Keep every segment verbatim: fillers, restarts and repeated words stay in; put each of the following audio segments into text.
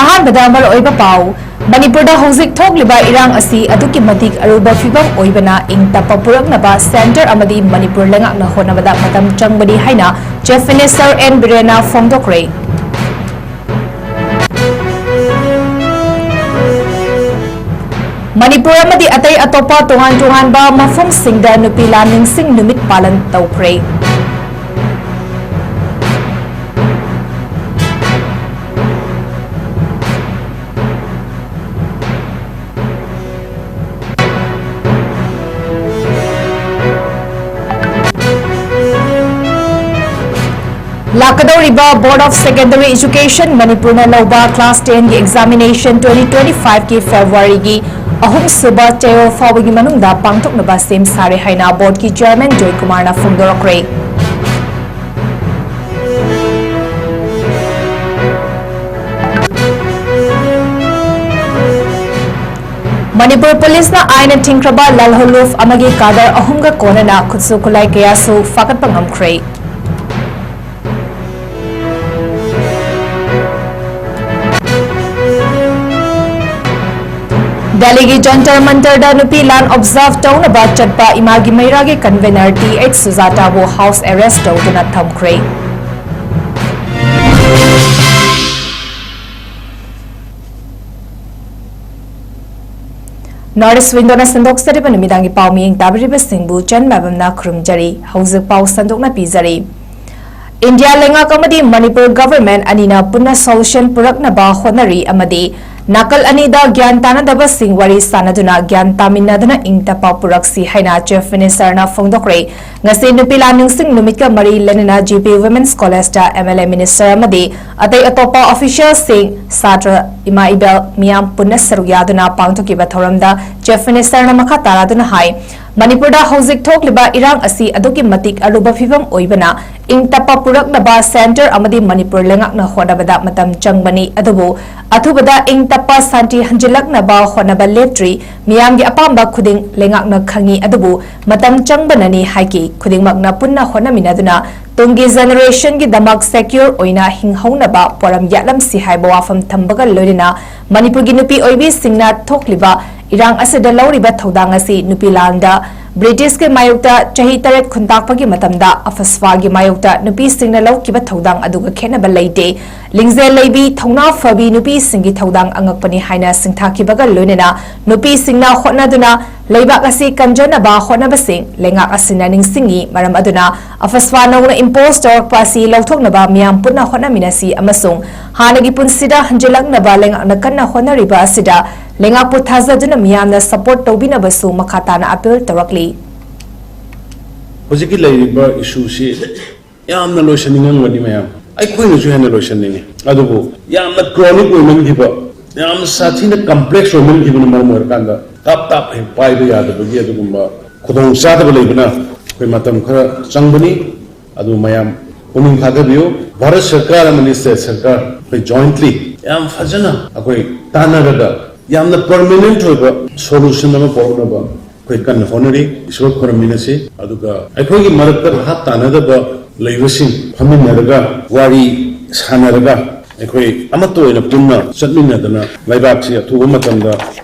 ꯑꯍꯥꯟꯕꯗ ꯃꯔꯨꯑꯣꯏꯕ ꯄꯥꯎ꯫ ꯃꯅꯤꯄꯨꯔꯗ ꯍꯧꯖꯤꯛ ꯊꯣꯛꯂꯤꯕ ꯏꯔꯥꯡ ꯑꯁꯤ ꯑꯗꯨꯛꯀꯤ ꯃꯇꯤꯛ ꯑꯔꯨꯕ ꯐꯤꯚꯝ ꯑꯣꯏꯕꯅ ꯏꯪ ꯇꯞꯄ ꯄꯨꯔꯛꯅꯕ centre ꯑꯃꯗꯤ ꯃꯅꯤꯄꯨꯔ ꯂꯩꯉꯥꯛꯅ ꯍꯣꯠꯅꯕꯗ ꯃꯇꯝ ꯆꯪꯕꯅꯤ ꯍꯥꯏꯅ Chief Minister N ꯕꯤꯔꯦꯟꯅ ꯐꯣꯡꯗꯣꯛꯈ꯭ꯔꯦ꯫ ꯃꯅꯤꯄꯨꯔ ꯑꯃꯗꯤ ꯑꯇꯩ ꯑꯇꯣꯞꯄ ꯇꯣꯉꯥꯟ ꯇꯣꯉꯥꯟꯕ ꯃꯐꯝꯁꯤꯡꯗ ꯅꯨꯄꯤ ꯂꯥꯟ ꯅꯤꯡꯁꯤꯡ ꯅꯨꯃꯤꯠ ꯄꯥꯂꯟ ꯇꯧꯈ꯭ꯔꯦ꯫ ꯂꯥꯛꯀꯗꯧꯔꯤꯕ Board of Secondary Education ꯃꯅꯤꯄꯨꯔꯅ ꯂꯧꯕ class ten ꯒꯤ examination twenty twenty five ꯀꯤ February ꯒꯤ ꯑꯍꯨꯝꯁꯨꯕ ꯆꯌꯣꯜ ꯐꯥꯎꯕꯒꯤ ꯃꯅꯨꯡꯗ ꯄꯥꯡꯊꯣꯛꯅꯕ ꯁꯦꯝ ꯁꯥꯔꯦ ꯍꯥꯏꯅ board ꯀꯤ chairman ꯖꯣꯏꯀꯨꯃꯥꯔꯅ ꯐꯣꯡꯗꯣꯔꯛꯈ꯭ꯔꯦ꯫ ꯃꯅꯤꯄꯨꯔ ꯄꯨꯂꯤꯁꯅ ꯑꯥꯏꯟꯅ ꯊꯤꯡꯈ꯭ꯔꯕ ꯂꯥꯜꯍꯧꯂꯨꯞ ꯑꯃꯒꯤ cadre ꯑꯍꯨꯝꯒ ꯀꯣꯟꯅꯅ ꯈꯨꯠꯁꯨ ꯈꯨꯠꯂꯥꯏ ꯀꯌꯥꯁꯨ ꯐꯥꯒꯠꯄ ꯉꯝꯈ꯭ꯔꯦ꯫ ꯗꯦꯜꯂꯤꯒꯤ ꯖꯟꯇꯔ ꯃꯟꯇꯔꯗ ꯅꯨꯄꯤ ꯂꯥꯟ observe ꯇꯧꯅꯕ ꯆꯠꯄ ꯏꯃꯥꯒꯤ ꯃꯩꯔꯥꯒꯤ convener ꯇꯤ ꯑꯩꯆ ꯁꯨꯖꯥꯇꯥꯕꯨ house arrest ꯇꯧꯗꯨꯅ ꯊꯝꯈ꯭ꯔꯦ꯫ North East Window ꯅ ꯁꯟꯗꯣꯛꯆꯔꯤꯕ ꯅꯨꯃꯤꯗꯥꯡꯒꯤ ꯄꯥꯎ ꯃꯤꯠꯌꯦꯡ ꯇꯥꯕꯤꯔꯤꯕꯁꯤꯡꯕꯨ ꯆꯟ ꯃꯥꯏꯕꯝꯅ ꯈꯨꯔꯨꯝꯖꯔꯤ꯫ ꯍꯧꯖꯤꯛ ꯄꯥꯎ ꯁꯟꯗꯣꯛꯅ ꯄꯤꯖꯔꯤ꯫ ꯏꯟꯗꯤꯌꯥ ꯂꯩꯉꯥꯛ ꯑꯃꯗꯤ ꯃꯅꯤꯄꯨꯔ government ꯑꯅꯤꯅ ꯄꯨꯟꯅ solution ꯄꯨꯔꯛꯅꯕ ꯍꯣꯠꯅꯔꯤ ꯑꯃꯗꯤ ꯅꯥꯀꯜ ꯑꯅꯤꯗ ꯒ꯭ꯌꯥꯟ ꯇꯥꯅꯗꯕꯁꯤꯡ ꯋꯥꯔꯤ ꯁꯥꯅꯗꯨꯅ ꯒ꯭ꯌꯥꯟ ꯇꯥꯃꯤꯟꯅꯗꯨꯅ ꯏꯪ ꯇꯞꯄ ꯄꯨꯔꯛꯁꯤ ꯍꯥꯏꯅ Chief Minister ꯅ ꯐꯣꯡꯗꯣꯛꯈ꯭ꯔꯦ꯫ ꯉꯁꯤ ꯅꯨꯄꯤ ꯂꯥꯟ ꯅꯤꯡꯁꯤꯡ ꯅꯨꯃꯤꯠꯀ ꯃꯔꯤ ꯂꯩꯅꯅ G P Women's College ꯇ M L A, minister ꯑꯃꯗꯤ ꯑꯇꯩ ꯑꯇꯣꯞꯄ official ꯁꯤꯡ, ꯁꯥꯇ꯭ꯔ, ꯏꯃꯥ ꯏꯕꯦꯜ ꯃꯤꯌꯥꯝ ꯄꯨꯟꯅ ꯁꯔꯨꯛ ꯌꯥꯗꯨꯅ ꯄꯥꯡꯊꯣꯛꯈꯤꯕ ꯊꯧꯔꯝꯗ Chief Minister ꯅ ꯃꯈꯥ ꯇꯥꯔꯗꯨꯅ ꯍꯥꯏ, ꯃꯅꯤꯄꯨꯔꯗ ꯍꯧꯖꯤꯛ ꯊꯣꯛꯂꯤꯕ ꯏꯔꯥꯡ ꯑꯁꯤ ꯑꯗꯨꯛꯀꯤ ꯃꯇꯤꯛ ꯑꯔꯨꯕ ꯐꯤꯚꯝ ꯑꯣꯏꯕꯅ ꯏꯪ ꯇꯞꯄ ꯄꯨꯔꯛꯅꯕ centre ꯑꯃꯗꯤ ꯃꯅꯤꯄꯨꯔ ꯂꯩꯉꯥꯛꯅ ꯍꯣꯠꯅꯕꯗ ꯃꯇꯝ ꯆꯪꯕꯅꯤ, ꯑꯗꯨꯕꯨ ꯑꯊꯨꯕꯗ ꯏꯪ ꯇꯞꯄ ꯁꯥꯟꯇꯤ ꯍꯟꯖꯤꯜꯂꯛꯅꯕ ꯍꯣꯠꯅꯕ ꯂꯦꯞꯇ꯭ꯔꯤ꯫ ꯃꯤꯌꯥꯝꯒꯤ ꯑꯄꯥꯝꯕ ꯈꯨꯗꯤꯡ ꯂꯩꯉꯥꯛꯅ ꯈꯪꯏ, ꯑꯗꯨꯕꯨ ꯃꯇꯝ ꯆꯪꯕꯅꯅꯤ ꯍꯥꯏꯈꯤ꯫ ꯈꯨꯗꯤꯡꯃꯛꯅ ꯄꯨꯟꯅ ꯍꯣꯠꯅꯃꯤꯟꯅꯗꯨꯅ ꯇꯨꯡꯒꯤ ꯖꯦꯅꯦꯔꯦꯁꯟꯒꯤꯗꯃꯛ ꯁꯦꯀ꯭ꯌꯨꯔ ꯑꯣꯏꯅ ꯍꯤꯡꯍꯧꯅꯕ ꯄꯣꯔꯝ ꯌꯥꯠꯂꯝꯁꯤ ꯍꯥꯏꯕ ꯋꯥꯐꯝ ꯊꯝꯕꯒ ꯂꯣꯏꯅꯅ ꯃꯅꯤꯄꯨꯔꯒꯤ ꯅꯨꯄꯤ ꯑꯣꯏꯕꯤꯁꯤꯡꯅ ꯊꯣꯛꯂꯤꯕ ꯏꯔꯥꯡ ꯑꯁꯤꯗ ꯂꯧꯔꯤꯕ ꯊꯧꯗꯥꯡ ꯑꯁꯤ ꯅꯨꯄꯤ ꯂꯥꯟꯗ ꯕ꯭ꯔꯤꯇꯤꯁꯀꯤ ꯃꯥꯌꯣꯛꯇ ꯆꯍꯤ ꯇꯔꯦꯠ ꯈꯨꯟꯇꯥꯛꯄꯒꯤ ꯃꯇꯝꯗ ꯑꯐꯁ꯭ꯋꯥꯒꯤ ꯃꯥꯌꯣꯛꯇ ꯅꯨꯄꯤꯁꯤꯡꯅ ꯂꯧꯈꯤꯕ ꯊꯧꯗꯥꯡ ꯑꯗꯨꯒ ꯈꯦꯠꯅꯕ ꯂꯩꯇꯦ꯫ ꯂꯤꯡꯖꯦꯜ ꯂꯩꯕꯤ, ꯊꯧꯅꯥ ꯐꯕꯤ ꯅꯨꯄꯤꯁꯤꯡꯒꯤ ꯊꯧꯗꯥꯡ ꯑꯉꯛꯄꯅꯤ ꯍꯥꯏꯅ ꯁꯤꯡꯊꯥꯈꯤꯕꯒ ꯂꯣꯏꯅꯅ ꯅꯨꯄꯤꯁꯤꯡꯅ ꯍꯣꯠꯅꯗꯨꯅ ꯂꯩꯕꯥꯛ ꯑꯁꯤ ꯀꯟꯖꯅꯕ ꯍꯣꯠꯅꯕꯁꯤꯡ ꯂꯩꯉꯥꯛ ꯑꯁꯤꯅ ꯅꯤꯡꯁꯤꯡꯏ꯫ ꯃꯔꯝ ꯑꯗꯨꯅ ꯑꯐꯁ꯭ꯋꯥ ꯅꯧꯅ ꯏꯝꯄꯣꯁ ꯇꯧꯔꯛꯄ ꯑꯁꯤ ꯂꯧꯊꯣꯛꯅꯕ ꯃꯤꯌꯥꯝ ꯄꯨꯟꯅ ꯍꯣꯠꯅꯃꯤꯟꯅꯁꯤ ꯑꯃꯁꯨꯡ ꯍꯥꯟꯅꯒꯤ ꯄꯨꯟꯁꯤꯗ ꯍꯟꯖꯤꯜꯂꯛꯅꯕ ꯂꯩꯉꯥꯛꯅ ꯀꯟꯅ ꯍꯣꯠꯅꯔꯤꯕ ꯑꯁꯤꯗ ꯂꯩꯉꯥꯛꯄꯨ ꯊꯥꯖꯗꯨꯅ ꯃꯤꯌꯥꯝꯅ ꯁꯄꯣꯔꯠ ꯇꯧꯕꯤꯅꯕꯁꯨ ꯃꯈꯥ ꯇꯥꯅ ꯑꯄꯤꯜ ꯇꯧꯔꯛꯂꯤ꯫ ꯍꯧꯖꯤꯛꯀꯤ ꯂꯩꯔꯤꯕ ꯏꯁꯨꯁꯤ ꯌꯥꯝꯅ ꯂꯣꯏꯁꯤꯟꯅꯤꯡꯉꯝꯒꯅꯤ ꯃꯌꯥꯝ, ꯑꯩꯈꯣꯏꯅꯁꯨ ꯍꯦꯟꯅ ꯂꯣꯏꯁꯤꯟꯅꯤꯡꯉꯤ, ꯑꯗꯨꯕꯨ ꯌꯥꯝꯅ ꯀ꯭ꯔꯣꯅꯤꯛ ꯑꯣꯏꯃꯟꯈꯤꯕ, ꯌꯥꯝꯅ ꯁꯥꯊꯤꯅ ꯀꯝꯄ꯭ꯂꯦꯛꯁ ꯑꯣꯏꯃꯟꯈꯤꯕꯅ ꯃꯔꯝ ꯑꯣꯏꯔꯀꯥꯟꯗ ꯇꯥꯞ ꯇꯥꯞ ꯍꯦꯛ ꯄꯥꯏꯕ ꯌꯥꯗꯕꯒꯤ ꯑꯗꯨꯒꯨꯝꯕ ꯈꯨꯗꯣꯡꯆꯥꯗꯕ ꯂꯩꯕꯅ ꯑꯩꯈꯣꯏ ꯃꯇꯝ ꯈꯔ ꯆꯪꯕꯅꯤ꯫ ꯑꯗꯨ ꯃꯌꯥꯝ ꯄꯨꯛꯅꯤꯡ ꯊꯥꯗꯕꯤꯌꯨ꯫ ꯚꯥꯔꯠ ꯁꯔꯀꯥꯔ ꯑꯃꯗꯤ ꯁ꯭ꯇꯦꯠ ꯁꯔꯀꯥꯔ ꯑꯩꯈꯣꯏ ꯖꯣꯏꯟꯠꯂꯤ ꯌꯥꯝ ꯐꯖꯅ ꯑꯩꯈꯣꯏ ꯇꯥꯟꯅꯔꯒ ꯌꯥꯝꯅ ꯄꯔꯃꯅꯦꯟꯠ ꯑꯣꯏꯕ ꯁꯣꯂꯨꯁꯟ ꯑꯃ ꯄꯨꯔꯛꯅꯕ ꯑꯩꯈꯣꯏ ꯀꯟꯅ ꯍꯣꯠꯅꯔꯤ꯫ ꯏꯁꯣꯔ ꯈꯨꯔꯨꯝꯃꯤꯟꯅꯁꯤ꯫ ꯑꯗꯨꯒ ꯑꯩꯈꯣꯏꯒꯤ ꯃꯔꯛꯇ ꯚꯥꯞ ꯇꯥꯅꯗꯕ ꯂꯩꯕꯁꯤꯡ ꯐꯝꯃꯤꯟꯅꯔꯒ ꯋꯥꯔꯤ ꯁꯥꯟꯅꯔꯒ ꯑꯩꯈꯣꯏ ꯑꯃꯠꯇ ꯑꯣꯏꯅ ꯄꯨꯟꯅ ꯆꯠꯃꯤꯟꯅꯗꯅ ꯂꯩꯕꯥꯛꯁꯤ ꯑꯊꯨꯕ ꯃꯇꯝꯗ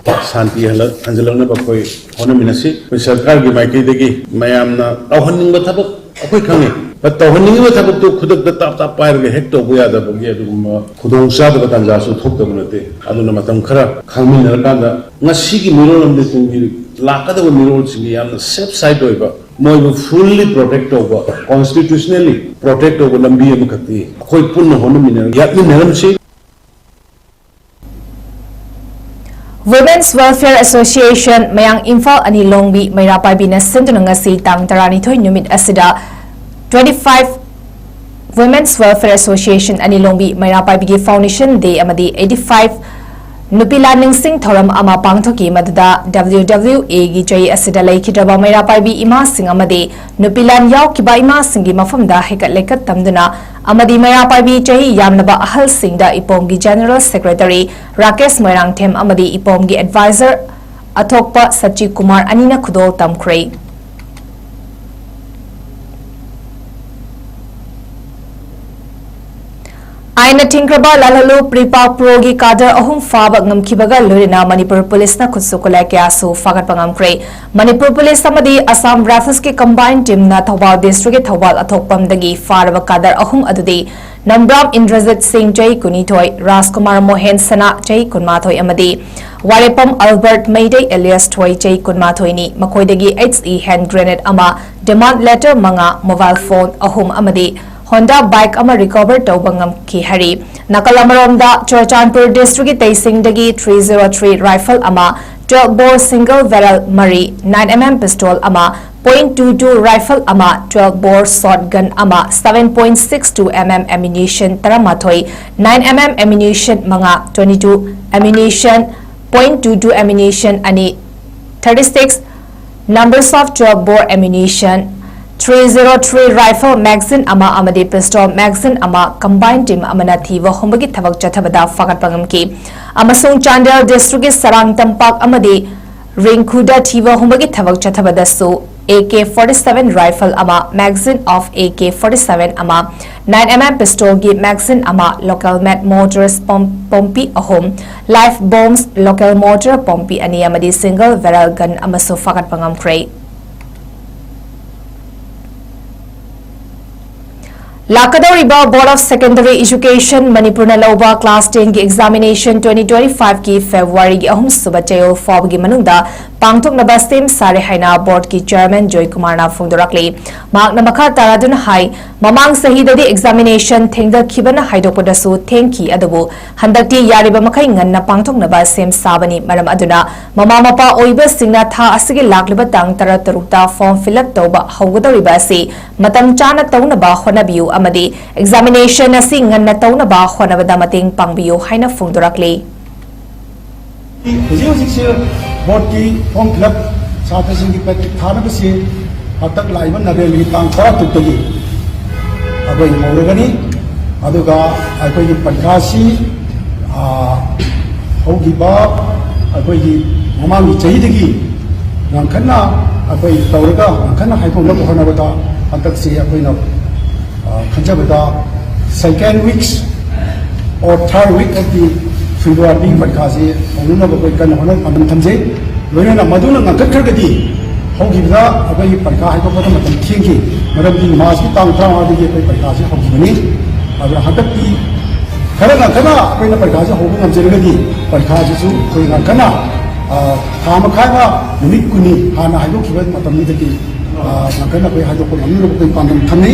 ꯁꯥꯟꯇꯤ ꯍꯜꯂꯛ-, ꯍꯟꯖꯤꯜꯂꯛꯅꯕ ꯑꯩꯈꯣꯏ ꯍꯣꯠꯅꯃꯤꯟꯅꯁꯤ꯫ ꯑꯩꯈꯣꯏ ꯁꯔꯀꯥꯔꯒꯤ ꯃꯥꯏꯀꯩꯗꯒꯤ ꯃꯌꯥꯝꯅ ꯇꯧꯍꯟꯅꯤꯡꯕ ꯊꯕꯛ ꯑꯩꯈꯣꯏ ꯈꯪꯉꯤ, but ꯇꯧꯍꯟꯅꯤꯡꯉꯤꯕ ꯊꯕꯛꯇꯨ ꯈꯨꯗꯛꯇ ꯇꯥꯞ ꯇꯥꯞ ꯄꯥꯏꯔꯒ ꯍꯦꯛ ꯇꯧꯕ ꯌꯥꯗꯕꯒꯤ ꯑꯗꯨꯒꯨꯝꯕ ꯈꯨꯗꯣꯡꯆꯥꯗꯕ ꯇꯥꯟꯖꯥꯁꯨ ꯊꯣꯛꯇꯕ ꯅꯠꯇꯦ꯫ ꯑꯗꯨꯅ ꯃꯇꯝ ꯈꯔ ꯈꯥꯡꯃꯤꯟꯅꯔꯀꯥꯟꯗ ꯉꯁꯤꯒꯤ ꯃꯤꯔꯣꯜ ꯑꯃꯗꯤ ꯇꯨꯡꯒꯤ ꯂꯥꯛꯀꯗꯕ ꯃꯤꯔꯣꯜꯁꯤꯡꯒꯤ ꯌꯥꯝꯅ ꯁꯦꯐ ꯁꯥꯏꯠ ꯑꯣꯏꯕ, ꯃꯣꯏꯕꯨ ꯐꯨꯜꯂꯤ ꯄ꯭ꯔꯣꯇꯦꯛ ꯇꯧꯕ, ꯀꯣꯟꯁꯇꯤꯇ꯭ꯌꯨꯁꯅꯦꯜꯂꯤ ꯄ꯭ꯔꯣꯇꯦꯛ ꯇꯧꯕ ꯂꯝꯕꯤ ꯑꯃꯈꯛꯇꯤ ꯑꯩꯈꯣꯏ ꯄꯨꯟꯅ ꯍꯣꯠꯅꯃꯤꯟꯅꯔꯒ ꯌꯥꯠꯃꯤꯟꯅꯔꯝꯁꯤ꯫ Women's Welfare Association ꯃꯌꯥꯡ ꯏꯝꯐꯥꯜ ꯑꯅꯤ ꯂꯣꯡꯕꯤ ꯃꯩꯔꯥ ꯄꯥꯏꯕꯤꯅ ꯁꯤꯟꯗꯨꯅ ꯉꯁꯤ ꯇꯥꯡ ꯇꯔꯥꯅꯤꯊꯣꯏ ꯅꯨꯃꯤꯠ ꯑꯁꯤꯗ twenty five Women's Welfare Association ꯑꯅꯤ ꯂꯣꯡꯕꯤ ꯃꯩꯔꯥ ꯄꯥꯏꯕꯤꯒꯤ Foundation Day ꯑꯃꯗꯤ eighty five ꯅꯨꯄꯤ ꯂꯥꯟ ꯅꯤꯡꯁꯤꯡ ꯊꯧꯔꯝ ꯑꯃ ꯄꯥꯡꯊꯣꯛꯈꯤ꯫ ꯃꯗꯨꯗ W W A ꯒꯤ ꯆꯍꯤ ꯑꯁꯤꯗ ꯂꯩꯈꯤꯗ꯭ꯔꯕ ꯃꯩꯔꯥ ꯄꯥꯏꯕꯤ ꯏꯃꯥꯁꯤꯡ ꯑꯃꯗꯤ ꯅꯨꯄꯤ ꯂꯥꯟ ꯌꯥꯎꯈꯤꯕ ꯏꯃꯥꯁꯤꯡꯒꯤ ꯃꯐꯝꯗ ꯍꯩꯀꯠ ꯂꯩꯀꯠ ꯇꯝꯗꯨꯅ ꯑꯃꯗꯤ ꯃꯩꯔꯥ ꯄꯥꯏꯕꯤ ꯆꯍꯤ ꯌꯥꯝꯂꯕ ꯑꯍꯜꯁꯤꯡꯗ ꯏꯄꯣꯝꯒꯤ General Secretary ꯔꯥꯀꯦꯁ ꯃꯣꯏꯔꯥꯡꯊꯦꯝ ꯑꯃꯗꯤ ꯏꯄꯣꯝꯒꯤ Advisor ꯑꯊꯣꯛꯄ ꯁꯆꯤ ꯀꯨꯃꯥꯔ ꯑꯅꯤꯅ ꯈꯨꯗꯣꯜ ꯇꯝꯈ꯭ꯔꯦ꯫ ꯑꯥꯏꯟꯅ ꯊꯤꯡꯈ꯭ꯔꯕ ꯂꯥꯜꯍꯜꯂꯨ ꯄ꯭ꯔꯤꯄꯥꯛ ꯄ꯭ꯔꯣꯒꯤ ꯀꯥꯗꯔ ꯑꯍꯨꯝ ꯐꯥꯕ ꯉꯝꯈꯤꯕꯒ ꯂꯣꯏꯅꯅ ꯃꯅꯤꯄꯨꯔ ꯄꯨꯂꯤꯁꯅ ꯈꯨꯠꯁꯨ ꯈꯨꯠꯂꯥꯏ ꯀꯌꯥꯁꯨ ꯐꯥꯒꯠꯄ ꯉꯝꯈ꯭ꯔꯦ꯫ ꯃꯅꯤꯄꯨꯔ ꯄꯨꯂꯤꯁ ꯑꯃꯗꯤ ꯑꯁꯥꯝ ꯔꯥꯏꯐꯜꯁꯀꯤ ꯀꯝꯕꯥꯏꯟ ꯇꯤꯝꯅ ꯊꯧꯕꯥꯜ ꯗꯤꯁꯇ꯭ꯔꯤꯛꯀꯤ ꯊꯧꯕꯥꯜ ꯑꯊꯣꯛꯄꯝꯗꯒꯤ ꯐꯥꯔꯕ ꯀꯥꯗꯔ ꯑꯍꯨꯝ ꯑꯗꯨꯗꯤ ꯅꯝꯕ꯭ꯔꯥꯝ ꯏꯟꯗ꯭ꯔꯖꯤꯠ ꯁꯤꯡ, ꯆꯍꯤ ꯀꯨꯟꯅꯤꯊꯣꯏ, ꯔꯥꯖꯀꯨꯃꯥꯔ ꯃꯣꯍꯦꯟ ꯁꯅꯥ, ꯆꯍꯤ ꯀꯨꯟꯃꯥꯊꯣꯏ, ꯑꯃꯗꯤ ꯋꯥꯔꯦꯄꯝ ꯑꯜꯕꯔꯠ ꯃꯩꯇꯩ alias ꯊꯣꯏ, ꯆꯍꯤ ꯀꯨꯟꯃꯥꯊꯣꯏꯅꯤ꯫ ꯃꯈꯣꯏꯗꯒꯤ HE hand grenade ꯑꯃ, demand letter ꯃꯉꯥ, mobile phone ꯑꯍꯨꯝ ꯑꯃꯗꯤ Honda bike ꯑꯃ recover ꯇꯧꯕ ꯉꯝꯈꯤ ꯍꯥꯏꯔꯤ꯫ ꯅꯥꯀꯜ ꯑꯃꯔꯣꯝꯗ, ꯆꯨꯔꯆꯥꯟꯄꯨꯔ ꯗꯤꯁꯇ꯭ꯔꯤꯛꯀꯤ ꯇꯩꯁꯤꯡꯗꯒꯤ three zero three rifle ꯑꯃ, twelve bore single barrel ꯃꯔꯤ, nine MM pistol ꯑꯃ, point two two rifle ꯑꯃ, twelve bore shotgun ꯑꯃ, seven point six two MM ammunition ꯇꯔꯥꯃꯥꯊꯣꯏ, nine MM ammunition ꯃꯉꯥ, twenty two ammunition, point two two ammunition ꯑꯅꯤ, thirty six numbers of twelve bore ammunition, three zero three rifle magazine ꯑꯃ ꯑꯃꯗꯤ pistol magazine ꯑꯃ combined team ꯑꯃꯅ ꯊꯤꯕ ꯍꯨꯝꯕꯒꯤ ꯊꯕꯛ ꯆꯠꯊꯕꯗ ꯐꯥꯒꯠꯄ ꯉꯝꯈꯤ꯫ ꯑꯃꯁꯨꯡ ꯆꯥꯟꯗꯦꯜ ꯗꯤꯁꯇ꯭ꯔꯤꯛꯀꯤ ꯁꯔꯥꯡ ꯇꯝꯄꯥꯛ ꯑꯃꯗꯤ ꯔꯤꯡꯈꯨꯗ ꯊꯤꯕ ꯍꯨꯝꯕꯒꯤ ꯊꯕꯛ ꯆꯠꯊꯕꯗꯁꯨ AK forty seven rifle ꯑꯃ, magazine of AK forty seven ꯑꯃ, nine MM pistolꯒꯤ magazine ꯑꯃ, local made mortars ꯄꯣꯝ-, ꯄꯣꯝꯄꯤ ꯑꯍꯨꯝ, live bombs local mortar Pompey ꯑꯅꯤ ꯑꯃꯗꯤ single barrel gun ꯑꯃꯁꯨ ꯐꯥꯒꯠꯄ ꯉꯝꯈ꯭ꯔꯦ꯫ ꯂꯥꯛꯀꯗꯧꯔꯤꯕ Board of Secondary Education ꯃꯅꯤꯄꯨꯔꯅ ꯂꯧꯕ class tenꯒꯤ examination twenty twenty fiveꯀꯤ Februaryꯒꯤ ꯑꯍꯨꯝꯁꯨꯕ ꯆꯌꯣꯜ ꯐꯥꯎꯕꯒꯤ ꯃꯅꯨꯡꯗ ꯄꯥꯡꯊꯣꯛꯅꯕ ꯁꯦꯝ ꯁꯥꯔꯦ ꯍꯥꯏꯅ boardꯀꯤ chairman ꯖꯣꯏꯀꯨꯃꯥꯔꯅ ꯐꯣꯡꯗꯣꯔꯛꯂꯤ꯫ ꯃꯍꯥꯛꯅ ꯃꯈꯥ ꯇꯥꯔꯗꯨꯅ ꯍꯥꯏ, ꯃꯃꯥꯡ ꯆꯍꯤꯗꯗꯤ examination ꯊꯦꯡꯊꯈꯤꯕꯅ ꯍꯥꯏꯗꯣꯛꯄꯗꯁꯨ ꯊꯦꯡꯈꯤ, ꯑꯗꯨꯕꯨ ꯍꯟꯗꯛꯇꯤ ꯌꯥꯔꯤꯕ ꯃꯈꯩ ꯉꯟꯅ ꯄꯥꯡꯊꯣꯛꯅꯕ ꯁꯦꯝ ꯁꯥꯕꯅꯤ꯫ ꯃꯔꯝ ꯑꯗꯨꯅ ꯃꯃꯥ ꯃꯄꯥ ꯑꯣꯏꯕꯁꯤꯡꯅ ꯊꯥ ꯑꯁꯤꯒꯤ ꯂꯥꯛꯂꯤꯕ ꯇꯥꯡ ꯇꯔꯥꯇꯔꯨꯛꯇ form fill up ꯇꯧꯕ ꯍꯧꯒꯗꯧꯔꯤꯕ ꯑꯁꯤ ꯃꯇꯝ ꯆꯥꯅ ꯇꯧꯅꯕ ꯍꯣꯠꯅꯕꯤꯌꯨ ꯑꯃꯗꯤ examination ꯑꯁꯤ ꯉꯟꯅ ꯇꯧꯅꯕ ꯍꯣꯠꯅꯕꯗ ꯃꯇꯦꯡ ꯄꯥꯡꯕꯤꯌꯨ ꯍꯥꯏꯅ ꯐꯣꯡꯗꯣꯔꯛꯂꯤ꯫ ꯍꯧꯖꯤꯛ ꯍꯧꯖꯤꯛꯁꯦ boardꯀꯤ form fill up ꯁꯥꯇ꯭ꯔꯁꯤꯡꯒꯤ ꯄ꯭ꯔꯦꯛꯇꯤꯛ ꯊꯥꯅꯕꯁꯤ ꯍꯟꯗꯛ ꯂꯥꯛꯏꯕ Novemberꯒꯤ ꯇꯥꯡ ꯇꯔꯥꯇꯔꯨꯛꯇꯒꯤ ꯑꯩꯈꯣꯏ ꯍꯧꯔꯒꯅꯤ꯫ ꯑꯗꯨꯒ ꯑꯩꯈꯣꯏꯒꯤ ꯄꯔꯤꯈꯥꯁꯤ, ꯑꯥ, ꯍꯧꯈꯤꯕ ꯑꯩꯈꯣꯏꯒꯤ ꯃꯃꯥꯡꯒꯤ ꯆꯍꯤꯗꯒꯤ ꯉꯟꯈꯠꯅ ꯑꯩꯈꯣꯏ ꯇꯧꯔꯒ ꯉꯟꯈꯠꯅ ꯍꯥꯏꯗꯣꯛꯅꯕ ꯍꯣꯠꯅꯕꯗ ꯍꯟꯗꯛꯁꯤ ꯑꯩꯈꯣꯏꯅ, ꯑꯥ, ꯈꯟꯖꯕꯗ second weeks Or third week of the February ꯄꯔꯤꯈꯥꯁꯤ ꯍꯧꯅꯅꯕ ꯑꯩꯈꯣꯏ ꯀꯟꯅ ꯍꯣꯠꯅ ꯄꯥꯡꯒꯜ ꯊꯝꯖꯩ꯫ ꯂꯣꯏꯅꯅ ꯃꯗꯨꯅ ꯉꯟꯈꯠꯈ꯭ꯔꯒꯗꯤ ꯍꯧꯈꯤꯕꯗ ꯑꯩꯈꯣꯏꯒꯤ ꯄꯔꯤꯈꯥ ꯍꯥꯏꯗꯣꯛꯄꯗ ꯃꯇꯝ ꯊꯦꯡꯈꯤ꯫ ꯃꯔꯝꯗꯤ ꯃꯥꯔꯆꯀꯤ ꯇꯥꯡ ꯇꯔꯥꯃꯉꯥꯗꯒꯤ ꯑꯩꯈꯣꯏ ꯄꯔꯤꯈꯥꯁꯤ ꯍꯧꯈꯤꯕꯅꯤ꯫ ꯑꯗꯨꯅ ꯍꯟꯗꯛꯇꯤ ꯈꯔ ꯉꯟꯈꯠꯅ ꯑꯩꯈꯣꯏꯅ ꯄꯔꯤꯈꯥꯁꯤ ꯍꯧꯕ ꯉꯝꯖꯔꯒꯗꯤ ꯄꯔꯤꯈꯥꯁꯤꯁꯨ ꯑꯩꯈꯣꯏ ꯉꯟꯈꯠꯅ, ꯑ, ꯊꯥ ꯃꯈꯥꯏ ꯑꯃ, ꯅꯨꯃꯤꯠ ꯀꯨꯟꯅꯤ ꯍꯥꯟꯅ ꯍꯥꯏꯗꯣꯛꯈꯤꯕ ꯃꯇꯝꯗꯨꯗꯒꯤ, ꯑ, ꯉꯟꯈꯠꯅ ꯑꯩꯈꯣꯏ ꯍꯥꯏꯗꯣꯛꯄ ꯉꯝꯅꯅꯕ ꯑꯩꯈꯣꯏ ꯄꯥꯡꯒꯜ ꯊꯝꯃꯤ꯫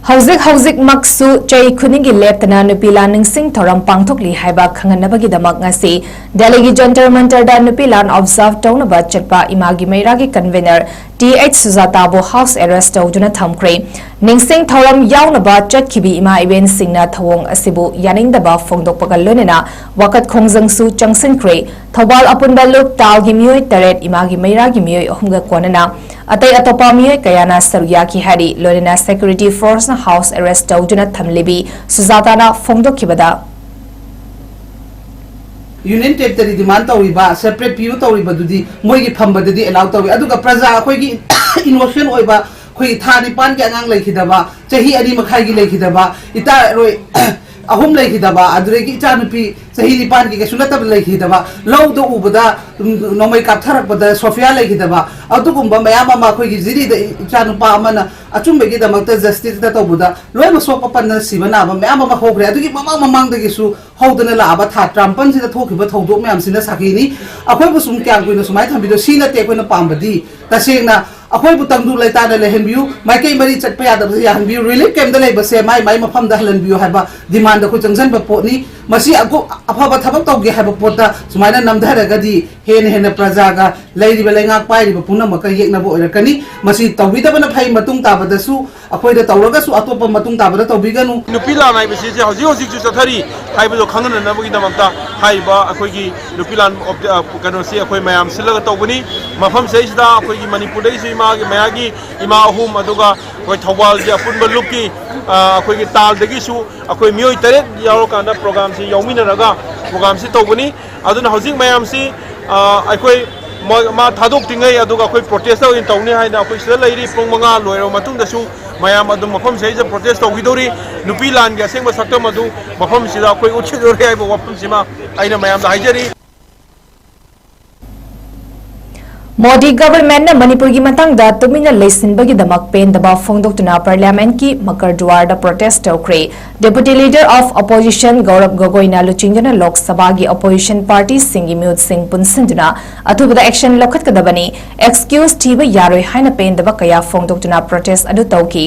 ꯍꯧꯖꯤꯛ ꯍꯧꯖꯤꯛꯃꯛꯁꯨ ꯆꯍꯤ ꯈꯨꯗꯤꯡꯒꯤ ꯂꯦꯞꯇꯅ ꯅꯨꯄꯤ ꯂꯥꯟ ꯅꯤꯡꯁꯤꯡ ꯊꯧꯔꯝ ꯄꯥꯡꯊꯣꯛꯂꯤ ꯍꯥꯏꯕ ꯈꯪꯍꯟꯅꯕꯒꯤꯗꯃꯛ ꯉꯁꯤ ꯗꯦꯜꯂꯤꯒꯤ ꯖꯟꯇꯔ ꯃꯟꯇꯔꯗ ꯅꯨꯄꯤ ꯂꯥꯟ ꯑꯣꯕꯖꯥꯔꯚ ꯇꯧꯅꯕ ꯆꯠꯄ ꯏꯃꯥꯒꯤ ꯃꯩꯔꯥꯒꯤ ꯀꯟꯚꯦꯅꯔ ꯇꯤ ꯑꯩꯆ ꯁꯨꯖꯥꯇꯥꯕꯨ ꯍꯥꯎꯁ ꯑꯦꯔꯦꯁ ꯇꯧꯗꯨꯅ ꯊꯝꯈ꯭ꯔꯦ꯫ ꯅꯤꯡꯁꯤꯡ ꯊꯧꯔꯝ ꯌꯥꯎꯅꯕ ꯆꯠꯈꯤꯕꯤ ꯏꯃꯥ ꯏꯕꯦꯟꯁꯤꯡꯅ ꯊꯧꯑꯣꯡ ꯑꯁꯤꯕꯨ ꯌꯥꯅꯤꯡꯗꯕ ꯐꯣꯡꯗꯣꯛꯄꯒ ꯂꯣꯏꯅꯅ ꯋꯥꯀꯠ ꯈꯣꯡꯖꯪꯁꯨ ꯆꯪꯁꯤꯟꯈ꯭ꯔꯦ꯫ ꯊꯧꯕꯥꯜ ꯑꯄꯨꯟꯕ ꯂꯨꯞ ꯇꯥꯜꯒꯤ ꯃꯤꯑꯣꯏ ꯇꯔꯦꯠ, ꯏꯃꯥꯒꯤ ꯃꯩꯔꯥꯒꯤ ꯃꯤꯑꯣꯏ ꯑꯍꯨꯝꯒ ꯀꯣꯟꯅꯅ ꯑꯇꯩ ꯑꯇꯣꯞꯄ ꯃꯤꯑꯣꯏ ꯀꯌꯥꯅ ꯁꯔꯨꯛ ꯌꯥꯈꯤ ꯍꯥꯏꯔꯤ꯫ ꯂꯣꯏꯅꯅ ꯁꯦꯀ꯭ꯌꯨꯔꯤꯇꯤ ꯐꯣꯔꯁꯅ ꯍꯥꯎꯁ ꯑꯦꯔꯦꯁ ꯇꯧꯗꯨꯅ ꯊꯝꯂꯤꯕꯤ ꯁꯨꯖꯥꯇꯥꯅ ꯐꯣꯡꯗꯣꯛꯈꯤꯕꯗ, ꯌꯨꯅꯤꯌꯟ ꯇꯦꯔꯤꯇꯣꯔꯤ ꯗꯤꯃꯥꯟ ꯇꯧꯔꯤꯕ, ꯁꯦꯄꯔꯦꯠ ꯄꯤꯌꯨ ꯇꯧꯔꯤꯕꯗꯨꯗꯤ ꯃꯣꯏꯒꯤ ꯐꯝꯕꯗꯗꯤ ꯑꯦꯂꯥꯎ ꯇꯧꯏ꯫ ꯑꯗꯨꯒ ꯄ꯭ꯔꯖꯥ ꯑꯩꯈꯣꯏꯒꯤ ꯏꯅꯣꯁꯦꯟ ꯑꯣꯏꯕ, ꯑꯩꯈꯣꯏꯒꯤ ꯊꯥ ꯅꯤꯄꯥꯟꯒꯤ ꯑꯉꯥꯡ ꯂꯩꯈꯤꯗꯕ, ꯆꯍꯤ ꯑꯅꯤ ꯃꯈꯥꯏꯒꯤ ꯂꯩꯈꯤꯗꯕ, ꯏꯇꯥꯔꯣꯏ ꯑꯍꯨꯝ ꯂꯩꯈꯤꯗꯕ, ꯑꯗꯨꯗꯒꯤ ꯏꯆꯥꯅꯨꯄꯤ ꯆꯍꯤ ꯅꯤꯄꯥꯟꯒꯤ ꯀꯩꯁꯨ ꯅꯠꯇꯕ ꯂꯩꯈꯤꯗꯕ, ꯂꯧꯗ ꯎꯕꯗ, ꯎꯝ, ꯅꯣꯡꯃꯩ ꯀꯥꯞꯊꯔꯛꯄꯗ ꯁꯣꯐꯤꯌꯥ ꯂꯩꯈꯤꯗꯕ, ꯑꯗꯨꯒꯨꯝꯕ ꯃꯌꯥꯝ ꯑꯃ ꯑꯩꯈꯣꯏꯒꯤ ꯖꯤꯔꯤꯗ ꯏꯆꯥꯅꯨꯄꯥ ꯑꯃꯅ ꯑꯆꯨꯝꯕꯒꯤꯗꯃꯛꯇ ꯖꯁꯇꯤꯁꯇ ꯇꯧꯕꯗ ꯂꯣꯏꯅꯃꯛ ꯁꯣꯛꯄ ꯄꯟꯗꯅ ꯁꯤꯕ ꯅꯥꯕ ꯃꯌꯥꯝ ꯑꯃ ꯍꯧꯈ꯭ꯔꯦ꯫ ꯑꯗꯨꯒꯤ ꯃꯃꯥꯡ ꯃꯃꯥꯡꯗꯒꯤꯁꯨ ꯍꯧꯗꯅ ꯂꯥꯛꯑꯕ ꯊꯥ ꯇꯔꯥꯃꯥꯄꯟꯁꯤꯗ ꯊꯣꯛꯈꯤꯕ ꯊꯧꯗꯣꯛ ꯃꯌꯥꯝꯁꯤꯅ ꯁꯥꯈꯤꯅꯤ꯫ ꯑꯩꯈꯣꯏꯕꯨ ꯁꯨꯝ ꯀꯌꯥꯝ ꯀꯨꯏꯅ ꯁꯨꯃꯥꯏꯅ ꯊꯝꯕꯤꯗꯣ? ꯁꯤ ꯅꯠꯇꯦ ꯑꯩꯈꯣꯏꯅ ꯄꯥꯝꯕꯗꯤ꯫ ꯇꯁꯦꯡꯅ ꯑꯩꯈꯣꯏꯕꯨ ꯇꯪꯗꯨ ꯂꯩꯇꯥꯅ ꯂꯩꯍꯟꯕꯤꯌꯨ, ꯃꯥꯏꯀꯩ ꯃꯔꯤ ꯆꯠꯄ ꯌꯥꯗꯕꯁꯦ ꯌꯥꯍꯟꯕꯤꯌꯨ, ꯔꯤꯂꯤꯐ ꯀꯦꯝꯞꯇ ꯂꯩꯕꯁꯦ ꯃꯥꯏ ꯃꯥꯏ ꯃꯐꯝꯗ ꯍꯜꯍꯟꯕꯤꯌꯨ ꯍꯥꯏꯕ ꯗꯤꯃꯥꯟꯗ ꯑꯩꯈꯣꯏ ꯆꯪꯁꯤꯟꯕ ꯄꯣꯠꯅꯤ꯫ ꯃꯁꯤ ꯑꯒꯨ-, ꯑꯐꯕ ꯊꯕꯛ ꯇꯧꯒꯦ ꯍꯥꯏꯕ ꯄꯣꯠꯇ ꯁꯨꯃꯥꯏꯅ ꯅꯝꯊꯔꯒꯗꯤ ꯍꯦꯟꯅ ꯍꯦꯟꯅ ꯄ꯭ꯔꯖꯥꯒ ꯂꯩꯔꯤꯕ ꯂꯩꯉꯥꯛ ꯄꯥꯏꯔꯤꯕ ꯄꯨꯝꯅꯃꯛꯀ ꯌꯦꯛꯅꯕ ꯑꯣꯏꯔꯛꯀꯅꯤ꯫ ꯃꯁꯤ ꯇꯧꯕꯤꯗꯕꯅ ꯐꯩ꯫ ꯃꯇꯨꯡ ꯇꯥꯕꯗꯁꯨ ꯑꯩꯈꯣꯏꯗ ꯇꯧꯔꯒꯁꯨ ꯑꯇꯣꯞꯄ ꯃꯇꯨꯡ ꯇꯥꯕꯗ ꯇꯧꯕꯤꯒꯅꯨ꯫ ꯅꯨꯄꯤ ꯂꯥꯟ ꯍꯥꯏꯕꯁꯤ ꯍꯧꯖꯤꯛ ꯍꯧꯖꯤꯛꯁꯨ ꯆꯠꯊꯔꯤ ꯍꯥꯏꯕꯗꯣ ꯈꯪꯍꯟꯅꯅꯕꯒꯤꯗꯃꯛꯇ ꯍꯥꯏꯔꯤꯕ ꯑꯩꯈꯣꯏꯒꯤ ꯅꯨꯄꯤ ꯂꯥꯟ ꯑꯣꯞ-, ꯑ, ꯀꯩꯅꯣꯁꯤ ꯑꯩꯈꯣꯏ ꯃꯌꯥꯝ ꯁꯤꯜꯂꯒ ꯇꯧꯕꯅꯤ꯫ ꯃꯐꯝꯁꯤꯗꯩꯁꯤꯗ ꯑꯩꯈꯣꯏꯒꯤ ꯃꯅꯤꯄꯨꯔꯗꯩꯁꯨ ꯏꯃꯥꯒꯤ ꯃꯌꯥꯒꯤ ꯏꯃꯥ ꯑꯍꯨꯝ, ꯑꯗꯨꯒ ꯑꯩꯈꯣꯏ ꯊꯧꯕꯥꯜꯒꯤ ꯑꯄꯨꯟꯕ ꯂꯨꯞꯀꯤ, ꯑ, ꯑꯩꯈꯣꯏꯒꯤ ꯇꯥꯜꯗꯒꯤꯁꯨ ꯑꯩꯈꯣꯏ ꯃꯤꯑꯣꯏ ꯇꯔꯦꯠ ꯌꯥꯎꯔꯀꯥꯟꯗ ꯄ꯭ꯔꯣꯒꯥꯝꯁꯤ ꯌꯥꯎꯃꯤꯟꯅꯔꯒ ꯄ꯭ꯔꯣꯒꯥꯝꯁꯤ ꯇꯧꯕꯅꯤ꯫ ꯑꯗꯨꯅ ꯍꯧꯖꯤꯛ ꯃꯌꯥꯝꯁꯤ, ꯑ, ꯑꯩꯈꯣꯏ ꯃꯣꯏ, ꯃꯥ ꯊꯥꯗꯣꯛꯇ꯭ꯔꯤꯉꯩ ꯑꯗꯨꯒ ꯑꯩꯈꯣꯏ ꯄ꯭ꯔꯣꯇꯦꯁꯇ ꯑꯣꯏꯅ ꯇꯧꯅꯤ ꯍꯥꯏꯅ ꯑꯩꯈꯣꯏ ꯁꯤꯗ ꯂꯩꯔꯤ꯫ ꯄꯨꯡ ꯃꯉꯥ ꯂꯣꯏꯔꯕ ꯃꯇꯨꯡꯗꯁꯨ ꯃꯌꯥꯝ ꯑꯗꯨꯝ ꯃꯐꯝꯁꯤꯗꯩꯗ ꯄ꯭ꯔꯣꯇꯦꯁ ꯇꯧꯈꯤꯗꯧꯔꯤ꯫ ꯅꯨꯄꯤ ꯂꯥꯟꯒꯤ ꯑꯁꯦꯡꯕ ꯁꯛꯇꯝ ꯑꯗꯨ ꯃꯐꯝꯁꯤꯗ ꯑꯩꯈꯣꯏ ꯎꯠꯈꯤꯗꯧꯔꯤ ꯍꯥꯏꯕ ꯋꯥꯐꯝꯁꯤꯃ ꯑꯩꯅ ꯃꯌꯥꯝꯗ ꯍꯥꯏꯖꯔꯤ꯫ ꯃꯣꯗꯤ ꯒꯚꯔꯟꯃꯦꯟꯠꯅ ꯃꯅꯤꯄꯨꯔꯒꯤ ꯃꯇꯥꯡꯗ ꯇꯨꯃꯤꯟꯅ ꯂꯩꯁꯤꯟꯕꯒꯤꯗꯃꯛ ꯄꯦꯟꯗꯕ ꯐꯣꯡꯗꯣꯛꯇꯨꯅ ꯄꯥꯔꯂꯤꯌꯥꯃꯦꯟꯠꯀꯤ ꯃꯀꯔ ꯗꯨꯋꯥꯔꯗ ꯄ꯭ꯔꯣꯇꯦꯁ ꯇꯧꯈ꯭ꯔꯦ꯫ Deputy Leader of Opposition ꯒꯧꯔꯕ ꯒꯣꯒꯣꯏꯅ ꯂꯨꯆꯤꯡꯗꯨꯅ ꯂꯣꯛ ꯁꯚꯥꯒꯤ ꯑꯣꯄꯣꯖꯤꯁꯟ ꯄꯥꯔꯇꯤꯁꯤꯡꯒꯤ ꯃꯤꯍꯨꯠꯁꯤꯡ ꯄꯨꯟꯁꯤꯟꯗꯨꯅ ꯑꯊꯨꯕꯗ ꯑꯦꯛꯁꯟ ꯂꯧꯈꯠꯀꯗꯕꯅꯤ, ꯑꯦꯛꯁꯀ꯭ꯌꯨꯁ ꯊꯤꯕ ꯌꯥꯔꯣꯏ ꯍꯥꯏꯅ ꯄꯦꯟꯗꯕ ꯀꯌꯥ ꯐꯣꯡꯗꯣꯛꯇꯨꯅ ꯄ꯭ꯔꯣꯇꯦꯁ ꯑꯗꯨ ꯇꯧꯈꯤ꯫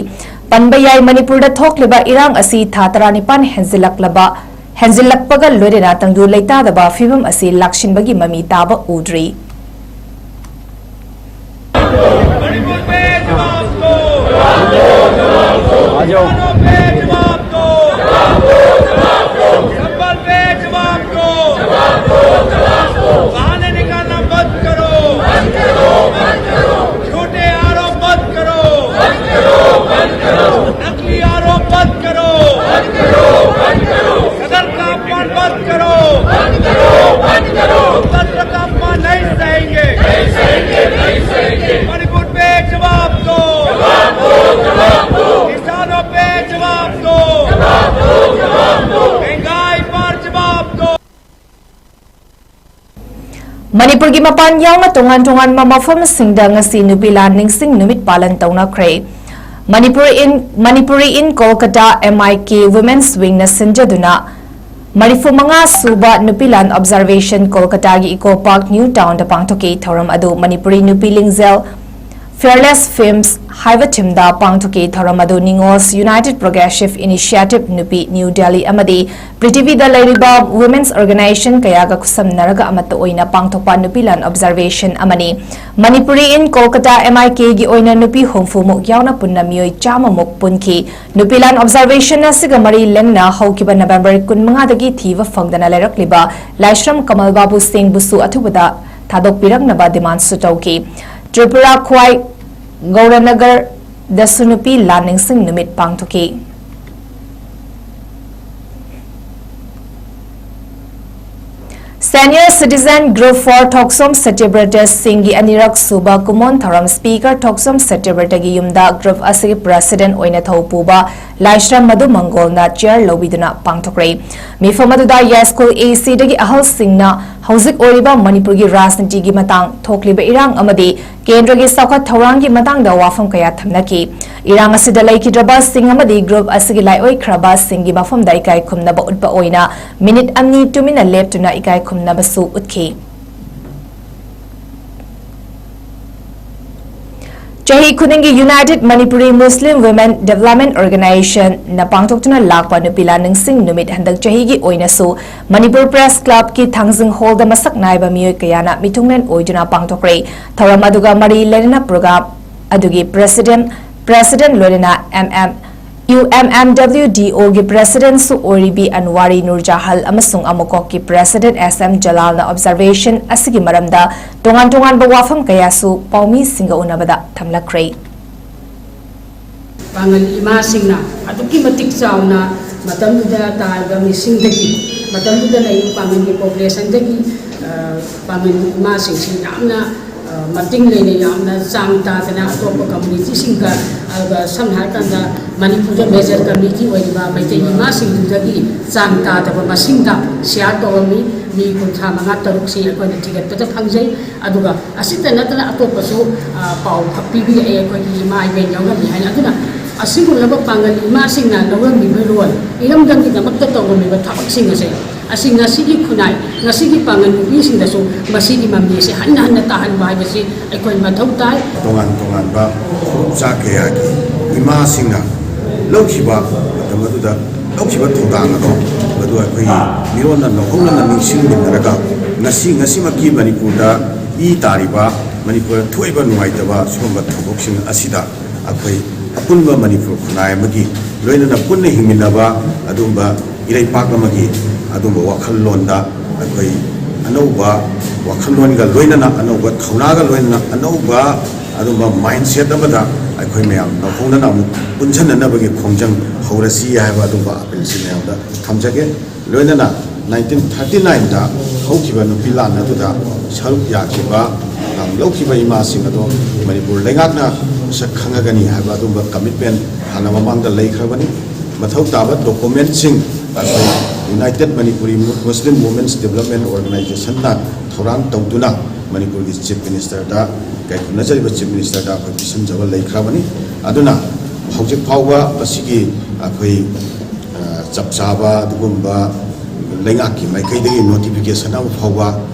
ꯄꯟꯕ ꯌꯥꯏ, ꯃꯅꯤꯄꯨꯔꯗ ꯊꯣꯛꯂꯤꯕ ꯏꯔꯥꯡ ꯑꯁꯤ ꯊꯥ ꯇꯔꯥꯅꯤꯄꯥꯟ ꯍꯦꯟꯖꯤꯜꯂꯛꯂꯕ ꯍꯦꯟꯖꯤꯜꯂꯛꯄꯒ ꯂꯣꯏꯅꯅ ꯇꯪꯗꯨ ꯂꯩꯇꯥꯗꯕ ꯐꯤꯕꯝ ꯑꯁꯤ ꯂꯥꯛꯁꯤꯟꯕꯒꯤ ꯃꯃꯤ ꯇꯥꯕ ꯎꯗ꯭ꯔꯤ꯫ मणिपुर पे जवाब दो। किसानों पे जवाब दो। संबल पे जवाब दो। बाहर निकालना बंद करो। झूठे आरोप मत करो। नकली आरोप मत करो। सदन का अपमान मत करो। सदन का अपमान नहीं सहेंगे। मणिपुर पे जवाब दो। किसानों पे जवाब दो। महंगाई पर जवाब दो। ꯃꯅꯤꯄꯨꯔꯒꯤ ꯃꯄꯥꯟ ꯌꯥꯎꯅ ꯇꯣꯉꯥꯟ ꯇꯣꯉꯥꯟꯕ ꯃꯐꯝꯁꯤꯡꯗ ꯉꯁꯤ ꯅꯨꯄꯤ ꯂꯥꯟ ꯅꯤꯡꯁꯤꯡ ꯅꯨꯃꯤꯠ ꯄꯥꯂꯟ ꯇꯧꯅꯈ꯭ꯔꯦ꯫ Manipur in, Manipuri in Kolkata, M I K Women's Wing ꯅ ꯁꯤꯟꯖꯗꯨꯅ ꯃꯔꯤꯐꯨ ꯃꯉꯥ ꯁꯨꯕ ꯅꯨꯄꯤ ꯂꯥꯟ ꯑꯣꯕꯖꯥꯔꯚꯦꯁꯟ ꯀꯣꯜꯀꯇꯥꯒꯤ ꯏꯀꯣ ꯄꯥꯔꯛ ꯅ꯭ꯌꯨ ꯇꯥꯎꯟꯗ ꯄꯥꯡꯊꯣꯛꯈꯤ꯫ ꯊꯧꯔꯝ ꯑꯗꯨ ꯃꯅꯤꯄꯨꯔꯤ ꯅꯨꯄꯤ ꯂꯤꯡꯖꯦꯜ Fearless Films ꯍꯥꯏꯕ ꯊꯤꯝꯗ ꯄꯥꯡꯊꯣꯛꯈꯤ꯫ ꯊꯧꯔꯝ ꯑꯗꯨ ꯅꯤꯉꯣꯜꯁ United Progressive Initiative ꯅꯨꯄꯤ ꯅ꯭ꯌꯨ ꯗꯦꯜꯂꯤ ꯑꯃꯗꯤ ꯄ꯭ꯔꯤꯊꯤꯕꯤꯗ ꯂꯩꯔꯤꯕ women's organization ꯀꯌꯥꯒ ꯈꯨꯠꯁꯝꯅꯔꯒ ꯑꯃꯠꯇ ꯑꯣꯏꯅ ꯄꯥꯡꯊꯣꯛꯄ ꯅꯨꯄꯤ ꯂꯥꯟ ꯑꯣꯕꯖꯥꯔꯚꯦꯁꯟ ꯑꯃꯅꯤ꯫ Manipuri in Kolkata M I K ꯒꯤ ꯑꯣꯏꯅ ꯅꯨꯄꯤ ꯍꯨꯝꯐꯨ ꯃꯨꯛ ꯌꯥꯎꯅ ꯄꯨꯟꯅ ꯃꯤꯑꯣꯏ ꯆꯥꯝꯃ ꯃꯨꯛ ꯄꯨꯟꯈꯤ꯫ ꯅꯨꯄꯤ ꯂꯥꯟ ꯑꯣꯕꯖꯥꯔꯚꯦꯁꯟ ꯑꯁꯤꯒ ꯃꯔꯤ ꯂꯩꯅꯅ ꯍꯧꯈꯤꯕ ꯅꯕꯦꯝꯕꯔ ꯀꯨꯟꯃꯉꯥꯗꯒꯤ ꯊꯤꯕ ꯐꯪꯗꯅ ꯂꯩꯔꯛꯂꯤꯕ ꯂꯥꯏꯁ꯭ꯔꯝ ꯀꯃꯜ ꯕꯥꯕꯨ ꯁꯤꯡꯕꯨꯁꯨ ꯑꯊꯨꯕꯗ ꯊꯥꯗꯣꯛꯄꯤꯔꯛꯅꯕ ꯗꯤꯃꯥꯟꯁꯨ ꯇꯧꯈꯤ꯫ ꯇ꯭ꯔꯤꯄꯨꯔꯥ ꯈ꯭ꯋꯥꯏ ꯒꯧꯔꯅꯒꯔꯗꯁꯨ ꯅꯨꯄꯤ ꯂꯥꯟ ꯅꯤꯡꯁꯤꯡ ꯅꯨꯃꯤꯠ ꯄꯥꯡꯊꯣꯛꯈꯤ꯫ Senior Citizen Group for Thoksom Satyabrata Singhꯒꯤ ꯑꯅꯤꯔꯛ ꯁꯨꯕ ꯀꯨꯃꯣꯟ ꯊꯧꯔꯝ Speaker ꯊꯣꯛꯆꯣꯝ ꯁꯇ꯭ꯌꯕ꯭ꯔꯇꯒꯤ ꯌꯨꯝꯗ group ꯑꯁꯤꯒꯤ president ꯑꯣꯏꯅ ꯊꯧ ꯄꯨꯕ ꯂꯥꯏꯁ꯭ꯔꯝ ꯃꯙꯨ ꯃꯪꯒꯣꯜꯅ chair ꯂꯧꯕꯤꯗꯨꯅ ꯄꯥꯡꯊꯣꯛꯈ꯭ꯔꯦ꯫ ꯃꯤꯐꯝ ꯑꯗꯨꯗ ꯌꯥꯏꯁ꯭ꯀꯨꯜ A Cꯗꯒꯤ ꯑꯍꯜꯁꯤꯡꯅ ꯍꯧꯖꯤꯛ ꯑꯣꯏꯔꯤꯕ ꯃꯅꯤꯄꯨꯔꯒꯤ ꯔꯥꯖꯅꯤꯇꯤꯒꯤ ꯃꯇꯥꯡ, ꯊꯣꯛꯂꯤꯕ ꯏꯔꯥꯡ ꯑꯃꯗꯤ ꯀꯦꯟꯗ꯭ꯔꯒꯤ ꯆꯥꯎꯈꯠ ꯊꯧꯔꯥꯡꯒꯤ ꯃꯇꯥꯡꯗ ꯋꯥꯐꯝ ꯀꯌꯥ ꯊꯝꯅꯈꯤ꯫ ꯏꯔꯥꯡ ꯑꯁꯤꯗ ꯂꯩꯈꯤꯗ꯭ꯔꯕꯁꯤꯡ ꯑꯃꯗꯤ group ꯑꯁꯤꯒꯤ ꯂꯥꯏꯑꯣꯏꯈ꯭ꯔꯕꯁꯤꯡꯒꯤ ꯃꯐꯝꯗ ꯏꯀꯥꯏ ꯈꯨꯝꯅꯕ ꯎꯠꯄ ꯑꯣꯏꯅ minute ꯑꯅꯤ ꯇꯨꯃꯤꯟꯅ ꯂꯦꯞꯇꯨꯅ ꯏꯀꯥꯏ ꯈꯨꯝꯅꯕꯁꯨ ꯎꯠꯈꯤ꯫ ꯆꯍꯤ ꯈꯨꯗꯤꯡꯒꯤ United Manipuri Muslim Women Development Organizationꯅ ꯄꯥꯡꯊꯣꯛꯇꯨꯅ ꯂꯥꯛꯄ ꯅꯨꯄꯤ ꯂꯥꯟ ꯅꯤꯡꯁꯤꯡ ꯅꯨꯃꯤꯠ ꯍꯟꯗꯛ ꯆꯍꯤꯒꯤ ꯑꯣꯏꯅꯁꯨ ꯃꯅꯤꯄꯨꯔ Press Clubꯀꯤ ꯊꯥꯡꯖꯤꯡ ꯍꯣꯜꯗ ꯃꯁꯛ ꯅꯥꯏꯕ ꯃꯤꯑꯣꯏ ꯀꯌꯥꯅ ꯃꯤꯊꯨꯡꯂꯦꯟ ꯑꯣꯏꯗꯨꯅ ꯄꯥꯡꯊꯣꯛꯈ꯭ꯔꯦ꯫ ꯊꯧꯔꯝ ꯑꯗꯨꯒ ꯃꯔꯤ ꯂꯩꯅꯅ program ꯑꯗꯨꯒꯤ president, president ꯂꯣꯏꯅꯅ M M, UMMWDOꯒꯤ presidentꯁꯨ ꯑꯣꯏꯔꯤꯕꯤ ꯑꯟꯋꯥꯔꯤ ꯅꯨꯔꯖꯥꯍꯜ ꯑꯃꯁꯨꯡ ꯑꯃꯨꯀꯣꯛꯀꯤ president S M ꯖꯂꯥꯜꯅ observation ꯑꯁꯤꯒꯤ ꯃꯔꯝꯗ ꯇꯣꯉꯥꯟ ꯇꯣꯉꯥꯟꯕ ꯋꯥꯐꯝ ꯀꯌꯥꯁꯨ ꯄꯥꯎꯃꯤꯁꯤꯡꯒ ꯎꯅꯕꯗ ꯊꯝꯂꯛꯈ꯭ꯔꯦ꯫ ꯄꯥꯡꯒꯜ ꯏꯃꯥꯁꯤꯡꯅ ꯑꯗꯨꯛꯀꯤ ꯃꯇꯤꯛ ꯆꯥꯎꯅ ꯃꯇꯝꯗꯨꯗ ꯇꯥꯔꯤꯕ ꯃꯤꯁꯤꯡꯗꯒꯤ, ꯃꯇꯝꯗꯨꯗ ꯂꯩꯔꯤꯕ ꯄꯥꯡꯒꯜꯒꯤ populationꯗꯒꯤ, ꯑ, ꯄꯥꯡꯒꯜ ꯏꯃꯥꯁꯤꯡꯁꯤ ꯌꯥꯝꯅ, ꯑ, ꯃꯇꯤꯡ ꯂꯩꯅ, ꯌꯥꯝꯅ ꯆꯥꯡ ꯇꯥꯗꯅ ꯑꯇꯣꯞꯄ communityꯁꯤꯡꯒ, ꯑꯗꯨꯒ ꯁꯝꯅ ꯍꯥꯏꯔꯀꯥꯟꯗ ꯃꯅꯤꯄꯨꯔꯗ major community ꯑꯣꯏꯔꯤꯕ ꯃꯩꯇꯩ ꯏꯃꯥꯁꯤꯡꯗꯨꯗꯒꯤ ꯆꯥꯡ ꯇꯥꯗꯕ ꯃꯁꯤꯡꯗ share ꯇꯧꯔꯝꯃꯤ꯫ ꯃꯤ ꯀꯨꯟꯊ꯭ꯔꯥ ꯃꯉꯥ ꯇꯔꯨꯛꯁꯤ ꯑꯩꯈꯣꯏꯅ ꯊꯤꯒꯠꯄꯗ ꯐꯪꯖꯩ꯫ ꯑꯗꯨꯒ ꯑꯁꯤꯇ ꯅꯠꯇꯅ ꯑꯇꯣꯞꯄꯁꯨ, ꯑ, ꯄꯥꯎ ꯄꯤꯕꯤꯔꯛꯑꯦ, ꯑꯩꯈꯣꯏꯒꯤ ꯏꯃꯥ ꯏꯕꯦꯟ ꯌꯥꯎꯔꯝꯃꯤ ꯍꯥꯏꯅ꯫ ꯑꯗꯨꯅ ꯑꯁꯤꯒꯨꯝꯂꯕ ꯄꯥꯡꯒꯜ ꯏꯃꯥꯁꯤꯡꯅ ꯂꯧꯔꯝꯃꯤꯕ role, ꯏꯔꯝꯗꯝꯒꯤꯗꯃꯛꯇ ꯇꯧꯔꯝꯃꯤꯕ ꯊꯕꯛꯁꯤꯡ ꯑꯁꯦ, ꯑꯁꯤ ꯉꯁꯤꯒꯤ ꯈꯨꯟꯅꯥꯏ, ꯉꯁꯤꯒꯤ ꯄꯥꯡꯒꯜ ꯅꯨꯄꯤꯁꯤꯡꯗꯁꯨ ꯃꯁꯤꯒꯤ ꯃꯃꯤ ꯑꯁꯤ ꯍꯟꯅ ꯍꯟꯅ ꯇꯥꯍꯟꯕ ꯍꯥꯏꯕꯁꯤ ꯑꯩꯈꯣꯏ ꯃꯊꯧ ꯇꯥꯏ꯫ ꯇꯣꯉꯥꯟ ꯇꯣꯉꯥꯟꯕ ꯐꯨꯔꯨꯞ ꯆꯥ ꯀꯌꯥꯒꯤ ꯏꯃꯥꯁꯤꯡꯅ ꯂꯧꯈꯤꯕ ꯃꯇꯝ ꯑꯗꯨꯗ ꯂꯧꯈꯤꯕ ꯊꯧꯗꯥꯡ ꯑꯗꯣ, ꯃꯗꯨ ꯑꯩꯈꯣꯏꯒꯤ ꯃꯤꯔꯣꯟꯅ ꯅꯧꯍꯧꯅꯅ ꯅꯤꯡꯁꯤꯡꯃꯤꯟꯅꯔꯒ, ꯉꯁꯤ, ꯉꯁꯤꯃꯛꯀꯤ ꯃꯅꯤꯄꯨꯔꯗ ꯏ ꯇꯥꯔꯤꯕ, ꯃꯅꯤꯄꯨꯔꯗ ꯊꯣꯛꯏꯕ ꯅꯨꯡꯉꯥꯏꯇꯕ ꯁꯤꯒꯨꯝꯕ ꯊꯧꯗꯣꯛꯁꯤꯡ ꯑꯁꯤꯗ ꯑꯩꯈꯣꯏ ꯑꯄꯨꯟꯕ ꯃꯅꯤꯄꯨꯔ ꯈꯨꯟꯅꯥꯏ ꯑꯃꯒꯤ ꯂꯣꯏꯅꯅ ꯄꯨꯟꯅ ꯍꯤꯡꯃꯤꯟꯅꯕ ꯑꯗꯨꯒꯨꯝꯕ ꯏꯔꯩꯄꯥꯛ ꯑꯃꯒꯤ ꯑꯗꯨꯒꯨꯝꯕ ꯋꯥꯈꯜꯂꯣꯟꯗ ꯑꯩꯈꯣꯏ ꯑꯅꯧꯕ ꯋꯥꯈꯜꯂꯣꯟꯒ ꯂꯣꯏꯅꯅ, ꯑꯅꯧꯕ ꯊꯧꯅꯥꯒ ꯂꯣꯏꯅꯅ, ꯑꯅꯧꯕ ꯑꯗꯨꯒꯨꯝꯕ mindset ꯑꯃꯗ ꯑꯩꯈꯣꯏ ꯃꯌꯥꯝ ꯅꯧꯍꯧꯅꯅ ꯑꯃꯨꯛ ꯄꯨꯟꯁꯤꯟꯅꯅꯕꯒꯤ ꯈꯣꯡꯖꯪ ꯍꯧꯔꯁꯤ ꯍꯥꯏꯕ ꯑꯗꯨꯒꯨꯝꯕ appealꯁꯤ ꯃꯌꯥꯝꯗ ꯊꯝꯖꯒꯦ꯫ ꯂꯣꯏꯅꯅ nineteen thirty nineꯗ ꯍꯧꯈꯤꯕ ꯅꯨꯄꯤ ꯂꯥꯟ ꯑꯗꯨꯗ ꯁꯔꯨꯛ ꯌꯥꯈꯤꯕ, ꯂꯧꯈꯤꯕ ꯏꯃꯥꯁꯤꯡ ꯑꯗꯣ ꯃꯅꯤꯄꯨꯔ ꯂꯩꯉꯥꯛꯅ ꯃꯁꯛ ꯈꯪꯉꯒꯅꯤ ꯍꯥꯏꯕ ꯑꯗꯨꯒꯨꯝꯕ commitment ꯍꯥꯟꯅ ꯃꯃꯥꯡꯗ ꯂꯩꯈ꯭ꯔꯕꯅꯤ꯫ ꯃꯊꯧ ꯇꯥꯕ documentꯁꯤꯡ ꯑꯩꯈꯣꯏ United Manipuri Muslim Women's Development Organizationꯅ ꯊꯧꯔꯥꯡ ꯇꯧꯗꯨꯅ ꯃꯅꯤꯄꯨꯔꯒꯤ Chief Ministerꯗ, ꯀꯩꯈꯨꯝꯅꯖꯔꯤꯕ Chief Ministerꯗ ꯑꯩꯈꯣꯏ ꯄꯤꯁꯤꯟꯖꯕ ꯂꯩꯈ꯭ꯔꯕꯅꯤ꯫ ꯑꯗꯨꯅ ꯍꯧꯖꯤꯛ ꯐꯥꯎꯕ ꯃꯁꯤꯒꯤ ꯑꯩꯈꯣꯏ, ꯑ, ꯆꯞ ꯆꯥꯕ ꯑꯗꯨꯒꯨꯝꯕ ꯂꯩꯉꯥꯛꯀꯤ ꯃꯥꯏꯀꯩꯗꯒꯤ notification ꯑꯃ ꯐꯥꯎꯕ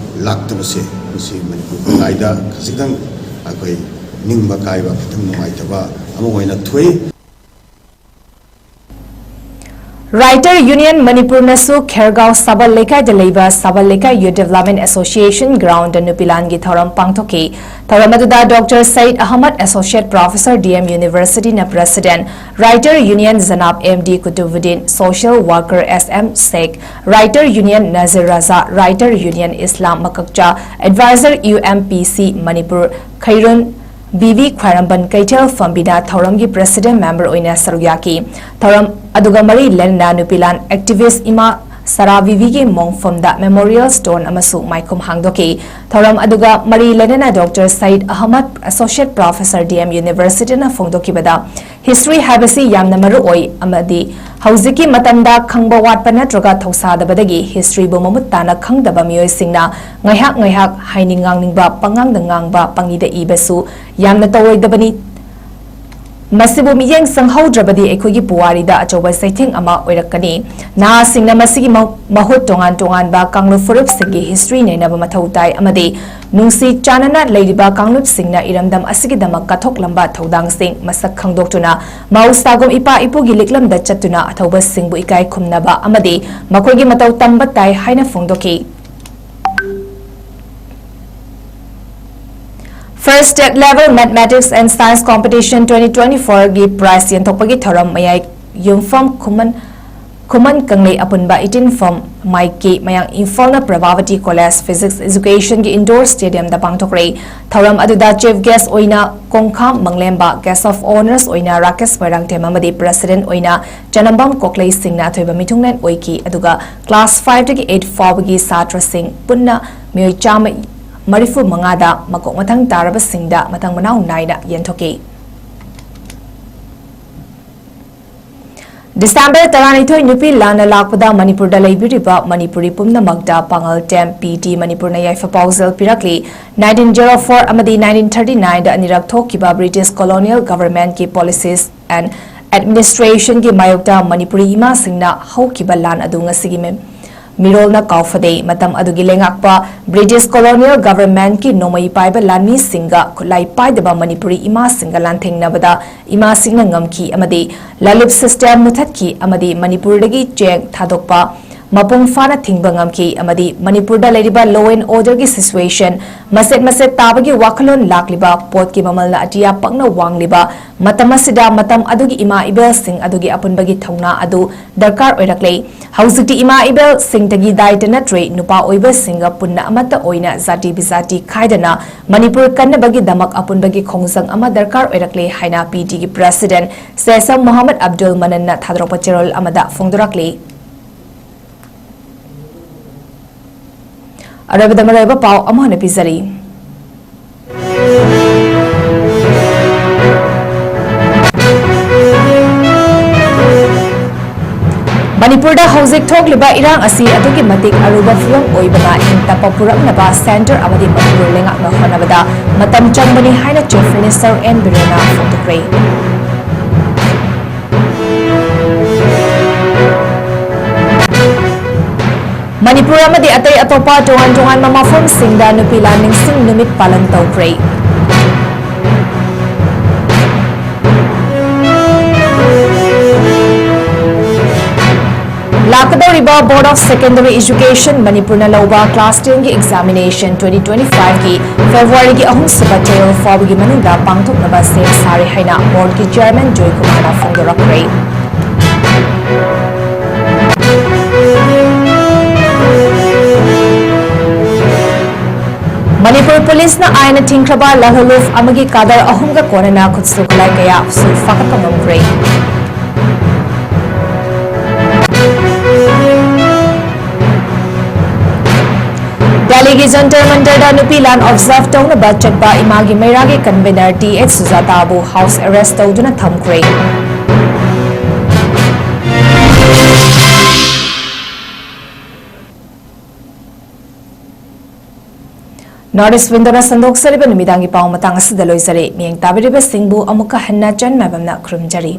ꯂꯥꯛꯇꯕꯁꯦ, ꯃꯁꯤ ꯃꯅꯤꯄꯨꯔ ꯈꯨꯟꯅꯥꯏꯗ ꯈꯖꯤꯛꯇꯪ ꯑꯩꯈꯣꯏ ꯅꯤꯡꯕ ꯀꯥꯏꯕ, ꯈꯤꯇꯪ ꯅꯨꯡꯉꯥꯏꯇꯕ ꯑꯃ ꯑꯣꯏꯅ ꯊꯣꯛꯏ꯫ Writer Union ꯃꯅꯤꯄꯨꯔꯅꯁꯨ ꯈꯦꯔꯒꯥꯎ ꯁꯥꯕꯜ ꯂꯩꯀꯥꯏꯗ ꯂꯩꯕ ꯁꯥꯕꯜ ꯂꯩꯀꯥꯏ Youth Development Association groundꯗ ꯅꯨꯄꯤ ꯂꯥꯟꯒꯤ ꯊꯧꯔꯝ ꯄꯥꯡꯊꯣꯛꯈꯤ꯫ ꯊꯧꯔꯝ ꯑꯗꯨꯗ Doctor Said Ahmad, Associate Professor, D M Universityꯅ President, Writer Union ꯖꯅꯥꯕ M D Kutubuddin, Social Worker S M Sheikh, Writer Union Nazir Raza, Writer Union Islam Makakcha, Advisor U M P C Manipur Khairun, B V Khwairamband Keithel ꯐꯝꯕꯤꯅ ꯊꯧꯔꯝꯒꯤ President Member ꯑꯣꯏꯅ ꯁꯔꯨꯛ ꯌꯥꯈꯤ꯫ ꯊꯧꯔꯝ ꯑꯗꯨꯒ ꯃꯔꯤ ꯂꯩꯅꯅ ꯅꯨꯄꯤ ꯂꯥꯟ activist ꯏꯃꯥ ꯁꯔꯥ ꯕꯤꯕꯤꯒꯤ ꯃꯣꯡꯐꯝꯗ Memorial Stone ꯑꯃꯁꯨ ꯃꯥꯏꯈꯨꯝ ꯍꯥꯡꯗꯣꯛꯈꯤ꯫ ꯊꯧꯔꯝ ꯑꯗꯨꯒ ꯃꯔꯤ ꯂꯩꯅꯅ Doctor Said Ahmad, Associate Professor, D M Universityꯅ ꯐꯣꯡꯗꯣꯛꯈꯤꯕꯗ, history ꯍꯥꯏꯕꯁꯤ ꯌꯥꯝꯅ ꯃꯔꯨ ꯑꯣꯏ ꯑꯃꯗꯤ ꯍꯧꯖꯤꯛꯀꯤ ꯃꯇꯝꯗ ꯈꯪꯕ ꯋꯥꯠꯄ ꯅꯠꯇ꯭ꯔꯒ ꯊꯧꯁꯥꯗꯕꯗꯒꯤ historyꯕꯨ ꯃꯃꯨꯠ ꯇꯥꯅ ꯈꯪꯗꯕ ꯃꯤꯑꯣꯏꯁꯤꯡꯅ ꯉꯥꯏꯍꯥꯛ ꯉꯥꯏꯍꯥꯛ ꯍꯥꯏꯅꯤꯡ ꯉꯥꯡꯅꯤꯡꯕ, ꯄꯉꯥꯡꯗ ꯉꯥꯡꯕ, ꯄꯪꯏꯗ ꯏꯕꯁꯨ ꯌꯥꯝꯅ ꯇꯧꯔꯣꯏꯗꯕꯅꯤ꯫ ꯃꯁꯤꯕꯨ ꯃꯤꯠꯌꯦꯡ ꯆꯪꯍꯧꯗ꯭ꯔꯕꯗꯤ ꯑꯩꯈꯣꯏꯒꯤ ꯄꯨꯋꯥꯔꯤꯗ ꯑꯆꯧꯕ ꯆꯩꯊꯦꯡ ꯑꯃ ꯑꯣꯏꯔꯛꯀꯅꯤ꯫ ꯅꯍꯥꯁꯤꯡꯅ ꯃꯁꯤꯒꯤ ꯃ-, ꯃꯍꯨꯠ ꯇꯣꯉꯥꯟ ꯇꯣꯉꯥꯟꯕ ꯀꯥꯡꯂꯨꯞ ꯐꯨꯔꯨꯞꯁꯤꯡꯒꯤ history ꯅꯩꯅꯕ ꯃꯊꯧ ꯇꯥꯏ ꯑꯃꯗꯤ ꯅꯨꯡꯁꯤ ꯆꯥꯟꯅꯅ ꯂꯩꯔꯤꯕ ꯀꯥꯡꯂꯨꯞꯁꯤꯡꯅ ꯏꯔꯝꯗꯝ ꯑꯁꯤꯒꯤꯗꯃꯛ ꯀꯠꯊꯣꯛꯂꯝꯕ ꯊꯧꯗꯥꯡꯁꯤꯡ ꯃꯁꯛ ꯈꯪꯗꯣꯛꯇꯨꯅ ꯃꯍꯧꯁꯥꯒꯨꯝ ꯏꯄꯥ ꯏꯄꯨꯒꯤ ꯂꯤꯛꯂꯝꯗ ꯆꯠꯇꯨꯅ ꯑꯊꯧꯕꯁꯤꯡꯕꯨ ꯏꯀꯥꯏ ꯈꯨꯝꯅꯕ ꯑꯃꯗꯤ ꯃꯈꯣꯏꯒꯤ ꯃꯇꯧ ꯇꯝꯕ ꯇꯥꯏ ꯍꯥꯏꯅ ꯐꯣꯡꯗꯣꯛꯈꯤ꯫ First State Level Mathematics and Science Competition twenty twenty-fourꯒꯤ prize ꯌꯦꯟꯊꯣꯛꯄꯒꯤ ꯊꯧꯔꯝ ꯃꯌꯥꯏ ꯌꯨꯝꯐꯝ ꯈꯨꯃꯟ ꯈꯨꯃꯟ ꯀꯪꯂꯩ ꯑꯄꯨꯟꯕ ꯏꯇꯤꯟꯐꯝ ꯃꯥꯏꯀꯤ ꯃꯌꯥꯡ ꯏꯝꯐꯥꯜꯅ ꯄ꯭ꯔꯚꯥꯕꯇꯤ ꯀꯣꯂꯦꯖ ꯐꯤꯖꯤꯛꯁ ꯑꯦꯖꯨꯀꯦꯁꯟꯒꯤ ꯏꯟꯗꯣꯔ ꯁ꯭ꯇꯦꯗꯤꯌꯝꯗ ꯄꯥꯡꯊꯣꯛꯈ꯭ꯔꯦ꯫ ꯊꯧꯔꯝ ꯑꯗꯨꯗ ꯆꯤꯐ ꯒꯦꯁ ꯑꯣꯏꯅ ꯀꯣꯡꯈꯥꯝ ꯃꯪꯂꯦꯝꯕ, ꯒꯦꯁ ꯑꯣꯐ ꯑꯣꯅꯔꯁ ꯑꯣꯏꯅ ꯔꯥꯀꯦꯁ ꯃꯣꯏꯔꯥꯡꯊꯦꯝ ꯑꯃꯗꯤ ꯄ꯭ꯔꯦꯁꯤꯗꯦꯟꯠ ꯑꯣꯏꯅ ꯆꯅꯝꯕꯝ ꯀꯣꯛꯂꯩꯁꯤꯡꯅ ꯑꯊꯣꯏꯕ ꯃꯤꯊꯨꯡꯂꯦꯟ ꯑꯣꯏꯈꯤ꯫ ꯑꯗꯨꯒ ꯀ꯭ꯂꯥꯁ ꯐꯥꯏꯚꯇꯒꯤ ꯑꯩꯠ ꯐꯥꯎꯕꯒꯤ ꯁꯥꯇ꯭ꯔꯁꯤꯡ ꯄꯨꯟꯅ ꯃꯤꯑꯣꯏ ꯆꯥꯝꯃ ꯃꯔꯤꯐꯨ ꯃꯉꯥꯗ ꯃꯀꯣꯛ ꯃꯊꯪ ꯇꯥꯔꯕꯁꯤꯡꯗ ꯃꯊꯪ ꯃꯅꯥꯎ ꯅꯥꯏꯅ ꯌꯦꯟꯊꯣꯛꯈꯤ꯫ ꯗꯤꯁꯦꯝꯕꯔ ꯇꯔꯥꯅꯤꯊꯣꯏ ꯅꯨꯄꯤ ꯂꯥꯟꯅ ꯂꯥꯛꯄꯗ ꯃꯅꯤꯄꯨꯔꯗ ꯂꯩꯕꯤꯔꯤꯕ ꯃꯅꯤꯄꯨꯔꯤ ꯄꯨꯝꯅꯃꯛꯇ ꯄꯥꯉꯜ ꯇꯦꯝ ꯄꯤ ꯇꯤ ꯃꯅꯤꯄꯨꯔꯅ ꯌꯥꯏꯐ ꯄꯥꯎꯖꯦꯜ ꯄꯤꯔꯛꯂꯤ꯫ ꯅꯥꯏꯟꯇꯤꯟ ꯖꯦꯔꯣ ꯐꯣꯔ ꯑꯃꯗꯤ ꯅꯥꯏꯟꯇꯤꯟ ꯊꯥꯔꯇꯤ ꯅꯥꯏꯟꯗ ꯑꯅꯤꯔꯛ ꯊꯣꯛꯈꯤꯕ ꯕ꯭ꯔꯤꯇꯤꯁ ꯀꯣꯂꯣꯅꯤꯌꯦꯜ ꯒꯚꯔꯟꯃꯦꯟꯠꯀꯤ ꯄꯣꯂꯤꯁꯤꯁ ꯑꯦꯟ ꯑꯦꯗꯃꯤꯅꯤꯁꯇ꯭ꯔꯦꯁꯟꯒꯤ ꯃꯥꯌꯣꯛꯇ ꯃꯅꯤꯄꯨꯔꯤ ꯏꯃꯥꯁꯤꯡꯅ ꯍꯧꯈꯤꯕ ꯂꯥꯟ ꯑꯗꯨ ꯉꯁꯤꯒꯤ ꯃꯤ-, ꯃꯤꯔꯣꯜꯅ ꯀꯥꯎꯐꯗꯦ꯫ ꯃꯇꯝ ꯑꯗꯨꯒꯤ ꯂꯩꯉꯥꯛꯄ ꯕ꯭ꯔꯤꯇꯤꯁ ꯀꯣꯂꯣꯅꯤꯌꯦꯜ ꯒꯚꯔꯟꯃꯦꯟꯠꯀꯤ ꯅꯣꯡꯃꯩ ꯄꯥꯏꯕ ꯂꯥꯟꯃꯤꯁꯤꯡꯒ ꯈꯨꯠꯂꯥꯏ ꯄꯥꯏꯗꯕ ꯃꯅꯤꯄꯨꯔꯤ ꯏꯃꯥꯁꯤꯡꯒ ꯂꯥꯟꯊꯦꯡꯅꯕꯗ ꯏꯃꯥꯁꯤꯡꯅ ꯉꯝꯈꯤ ꯑꯃꯗꯤ ꯂꯂꯤꯞ ꯁꯤꯁꯇꯦꯝ ꯃꯨꯊꯠꯈꯤ ꯑꯃꯗꯤ ꯃꯅꯤꯄꯨꯔꯗꯒꯤ ꯆꯦꯡ ꯊꯥꯗꯣꯛꯄ ꯃꯄꯨꯡ ꯐꯥꯅ ꯊꯤꯡꯕ ꯉꯝꯈꯤ ꯑꯃꯗꯤ ꯃꯅꯤꯄꯨꯔꯗ ꯂꯩꯔꯤꯕ law and order ꯒꯤ situation ꯃꯆꯦꯠ ꯃꯆꯦꯠ ꯇꯥꯕꯒꯤ ꯋꯥꯈꯜꯂꯣꯟ ꯂꯥꯛꯂꯤꯕ, ꯄꯣꯠꯀꯤ ꯃꯃꯜꯅ ꯑꯇꯤꯌꯥ ꯄꯛꯅ ꯋꯥꯡꯂꯤꯕ ꯃꯇꯝ ꯑꯁꯤꯗ ꯃꯇꯝ ꯑꯗꯨꯒꯤ ꯏꯃꯥ ꯏꯕꯦꯜꯁꯤꯡ ꯑꯗꯨꯒꯤ ꯑꯄꯨꯟꯕꯒꯤ ꯊꯧꯅꯥ ꯑꯗꯨ ꯗꯔꯀꯥꯔ ꯑꯣꯏꯔꯛꯂꯦ꯫ ꯍꯧꯖꯤꯛꯇꯤ ꯏꯃꯥ ꯏꯕꯦꯜꯁꯤꯡꯗꯒꯤ ꯗꯥꯏꯇ ꯅꯠꯇ꯭ꯔꯦ, ꯅꯨꯄꯥ ꯑꯣꯏꯕꯁꯤꯡꯒ ꯄꯨꯟꯅ ꯑꯃꯠꯇ ꯑꯣꯏꯅ ꯖꯥꯇꯤ ꯕꯤꯖꯥꯇꯤ ꯈꯥꯏꯗꯅ ꯃꯅꯤꯄꯨꯔ ꯀꯟꯅꯕꯒꯤꯗꯃꯛ ꯑꯄꯨꯟꯕꯒꯤ ꯈꯣꯡꯖꯪ ꯑꯃ ꯗꯔꯀꯥꯔ ꯑꯣꯏꯔꯛꯂꯦ ꯍꯥꯏꯅ ꯄꯤ ꯇꯤꯒꯤ ꯄ꯭ꯔꯦꯁꯤꯗꯦꯟꯠ ꯁꯦꯁꯝ ꯃꯣꯍꯝꯃꯗ ꯑꯕꯗꯨꯜ ꯃꯅꯟꯅ ꯊꯥꯗꯣꯔꯛꯄ ꯆꯦꯔꯣꯜ ꯑꯃꯗ ꯐꯣꯡꯗꯣꯔꯛꯂꯤ꯫ ꯑꯔꯣꯏꯕꯗ ꯃꯔꯨꯑꯣꯏꯕ ꯄꯥꯎ ꯑꯃꯨꯛ ꯍꯟꯅ ꯄꯤꯖꯔꯤ꯫ ꯃꯅꯤꯄꯨꯔꯗ ꯍꯧꯖꯤꯛ ꯊꯣꯛꯂꯤꯕ ꯏꯔꯥꯡ ꯑꯁꯤ ꯑꯗꯨꯛꯀꯤ ꯃꯇꯤꯛ ꯑꯔꯨꯕ ꯐꯤꯚꯝ ꯑꯣꯏꯕꯅ ꯏꯪ ꯇꯞꯄ ꯄꯨꯔꯛꯅꯕ ꯁꯦꯟꯇꯔ ꯑꯃꯗꯤ ꯃꯅꯤꯄꯨꯔ ꯂꯩꯉꯥꯛꯅ ꯍꯣꯠꯅꯕꯗ ꯃꯇꯝ ꯆꯪꯕꯅꯤ ꯍꯥꯏꯅ ꯆꯤꯐ ꯃꯤꯅꯤꯁꯇꯔ ꯑꯦꯟ ꯕꯤꯔꯦꯟꯅ ꯐꯣꯡꯗꯣꯛꯈ꯭ꯔꯦ꯫ ꯃꯅꯤꯄꯨꯔ ꯑꯃꯗꯤ ꯑꯇꯩ ꯑꯇꯣꯞꯄ ꯇꯣꯉꯥꯟ ꯇꯣꯉꯥꯟꯕ ꯃꯐꯝꯁꯤꯡꯗ ꯅꯨꯄꯤ ꯂꯥꯟ ꯅꯤꯡꯁꯤꯡ ꯅꯨꯃꯤꯠ ꯄꯥꯂꯟ ꯇꯧꯈ꯭ꯔꯦ꯫ ꯂꯥꯛꯀꯗꯧꯔꯤꯕ Board of Secondary Education ꯃꯅꯤꯄꯨꯔꯅ ꯂꯧꯕ class ten ꯒꯤ examination twenty twenty-five ꯒꯤ February ꯒꯤ ꯑꯍꯨꯝꯁꯨꯕ ꯆꯌꯣꯜ ꯐꯥꯎꯕꯒꯤ ꯃꯅꯨꯡꯗ ꯄꯥꯡꯊꯣꯛꯅꯕ ꯁꯦꯝ ꯁꯥꯔꯦ ꯍꯥꯏꯅ board ꯀꯤ chairman ꯖꯣꯏꯀꯨꯃꯥꯔꯅ ꯐꯣꯡꯗꯣꯔꯛꯈ꯭ꯔꯦ꯫ ꯄꯨꯂꯤꯁꯅ ꯑꯥꯏꯟꯅ ꯊꯤꯡꯈ꯭ꯔꯕ ꯂꯥꯜꯍꯧꯂꯨꯞ ꯑꯃꯒꯤ ꯀꯥꯗꯔ ꯑꯍꯨꯝꯒ ꯀꯣꯟꯅꯅ ꯈꯨꯠꯁꯨ ꯈꯨꯠꯂꯥꯏ ꯀꯌꯥꯁꯨ ꯐꯥꯒꯠꯄ ꯉꯝꯈ꯭ꯔꯦ꯫ ꯗꯦꯜꯂꯤꯒꯤ ꯖꯟꯇꯔ ꯃꯟꯇꯔꯗ ꯅꯨꯄꯤ ꯂꯥꯟ ꯑꯣꯕꯖꯥꯔꯚ ꯇꯧꯅꯕ ꯆꯠꯄ ꯏꯃꯥꯒꯤ ꯃꯩꯔꯥꯒꯤ ꯀꯟꯚꯦꯅꯔ ꯇꯤ ꯑꯩꯆ ꯁꯨꯖꯥꯇꯥꯕꯨ ꯍꯥꯎꯁ ꯑꯦꯔꯦꯁ ꯇꯧꯗꯨꯅ ꯊꯝꯈ꯭ꯔꯦ꯫ ꯅꯣꯔꯠ ꯏꯁ ꯋꯤꯟꯗꯣꯅ ꯁꯟꯗꯣꯛꯆꯔꯤꯕ ꯅꯨꯃꯤꯗꯥꯡꯒꯤ ꯄꯥꯎ ꯃꯇꯥꯡ ꯑꯁꯤꯗ ꯂꯣꯏꯖꯔꯦ꯫ ꯃꯤꯠꯌꯦꯡ ꯇꯥꯕꯤꯔꯤꯕꯁꯤꯡꯕꯨ ꯑꯃꯨꯛꯀ ꯍꯟꯅ ꯆꯟ ꯃꯥꯏꯕꯝꯅ ꯈꯨꯔꯨꯝꯖꯔꯤ꯫